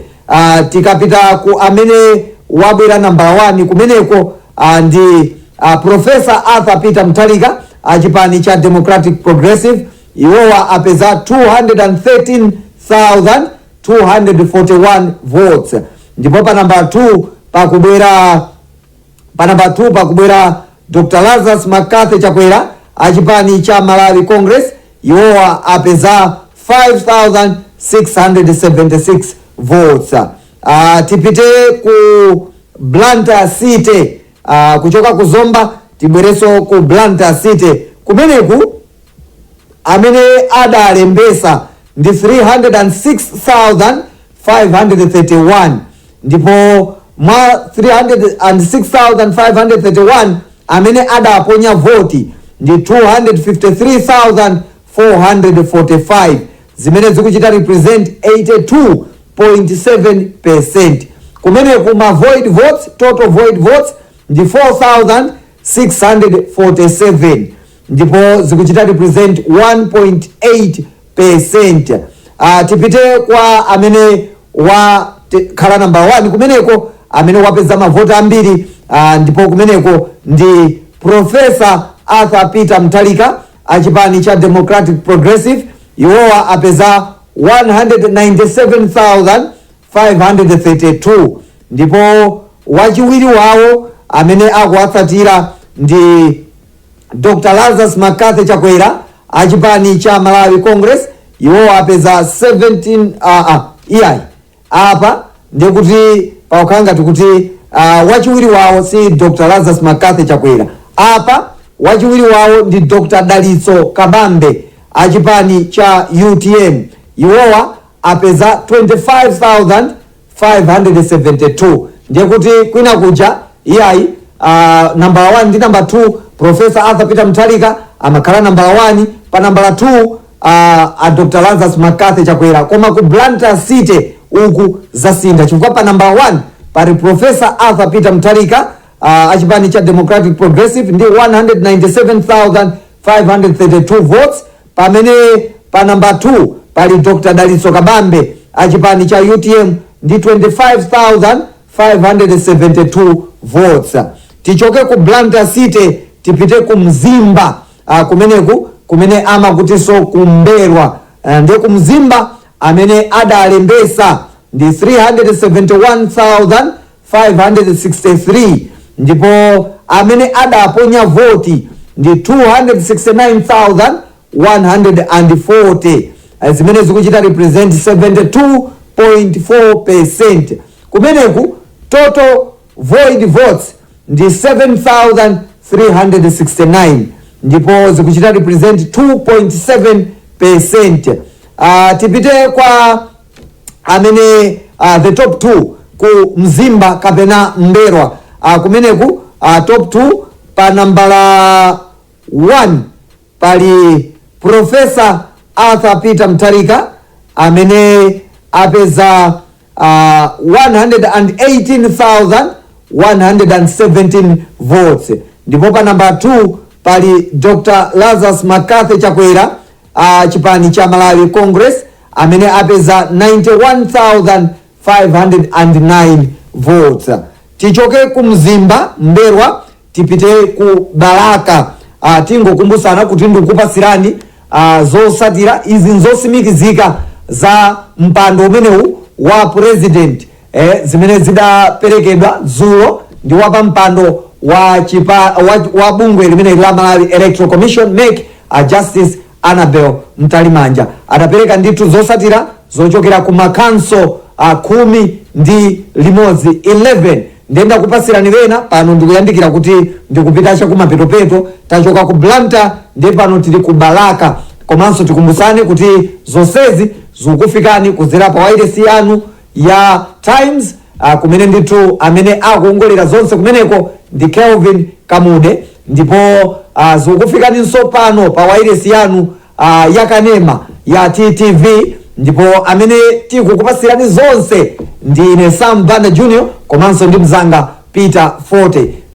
Tikapita ku amene wabwera nambala 1 kumeneko, ndi Professor Arthur Peter Mutharika achipani cha Democratic Progressive. Iwowa apeza 213,241 votes. Ndipo pa namba 2 pakubwera, pa namba 2 pakubwera Dr Lazarus McCarthy Chakwera achipani cha Malawi Congress. Iwowa apeza 5676 votes. Tipite ku Blantyre City. Kuchoka ku Zomba tibwerenso ku Blantyre City. Kumeneku amene adalembesa ndi 306,531, ndipo mwa 306,531 amene adaponya voti ndi 253,445, zimene zikuchita represent 82.7%. Kumeneku ma void votes, total void votes ndi 4647, ndipo zikuchita represent 1.8%. Tipite kwa amene wakhala number 1 kumeneko, amene wapeza mavoti ambiri, ndipo kumeneko ndi Professor Arthur Peter Mutharika achipani cha Democratic Progressive. Iwowa apeza 197,532, ndipo wachiwiri wawo amene akuwatsatira ndi Dr Lazarus McCarthy Chakwera achipani cha Malawi Congress. Iwowa apeza 17, iyayi, apa ndikuti pakukhala ngati kuti wachiwiri wawo si Dr Lazarus McCarthy Chakwera. Apa wachiwiri wawo ndi Dr Dalitso Kabambe achipani cha UTM. Iwowa apeza 25,572. Ndiye kuti kwina kuja iyayi, nambala 1 ndi namba 2, Professor Arthur Peter Mutharika amakhala nambala 1, pa nambala 2 a Dr Lazarus McCarthy Chakwera. Koma ku Blantyre City uku zasintha, chifukwa pa nambala 1 pali Professor Arthur Peter Mutharika achipani cha Democratic Progressive ndi 197,532 votes, pamene pa namba 2 pali Dr Dalitso Kabambe achipani cha UTM ndi 25,572 votes. Tichoke ku Blantyre City tipite ku Mzimba, kumeneku kumene amakutinso kumberwa. Ndiye ku Mzimba amene adalembesa ndi 371,563, ndipo amene adaponya voti ndi 269,140, zimene zikuchita represent 72.4%. Kumeneku total void votes ndi 7369, ndipo zikuchita represent 2.7%. Tipite kwa amene the top 2 ku Mzimba kapena Mberwa. Kumeneku top 2, pa nambala 1 pali Professor Arthur Peter Mutharika amene apeza 118,117 votes, ndipo pa namba 2 pali Dr Lazarus McCarthy Chakwera chipani cha Malawi Congress amene apeza 91,509 votes. Tichoke ku Mzimba Mberwa tipite ku Balaka. Tingokumbusana kuti ndikupasirani zosatira izi nzosimikizika za mpando umenewu wa president, zimene zidaperekedwa dzulo ndi wapa mpando wa bungwe limene la Malawi Electoral Commission, MEC, Justice Annabel Mtalimanja adapereka ndithu zosatira zochokera ku makanso 11. 11 ndiyenda kupasirani wena pano. Ndikuyandikira kuti ndikupita chakumapetopeto. Tachoka ku Blantyre, ndiye pano tili ku Balaka. Komanso tikumbusane kuti zonsezi zikukufikani kudzera pa wailesi yanu ya Times, kumene ndithu amene akuongolera zonse kumeneko ndi Kelvin Kamude, ndipo zikukufikaninso pano pa wailesi yanu yakanema ya TTV, ndipo amene tikukupasirani zonse ndi ine Sam Banda Junior komanso ndi mzanga Peter Forte.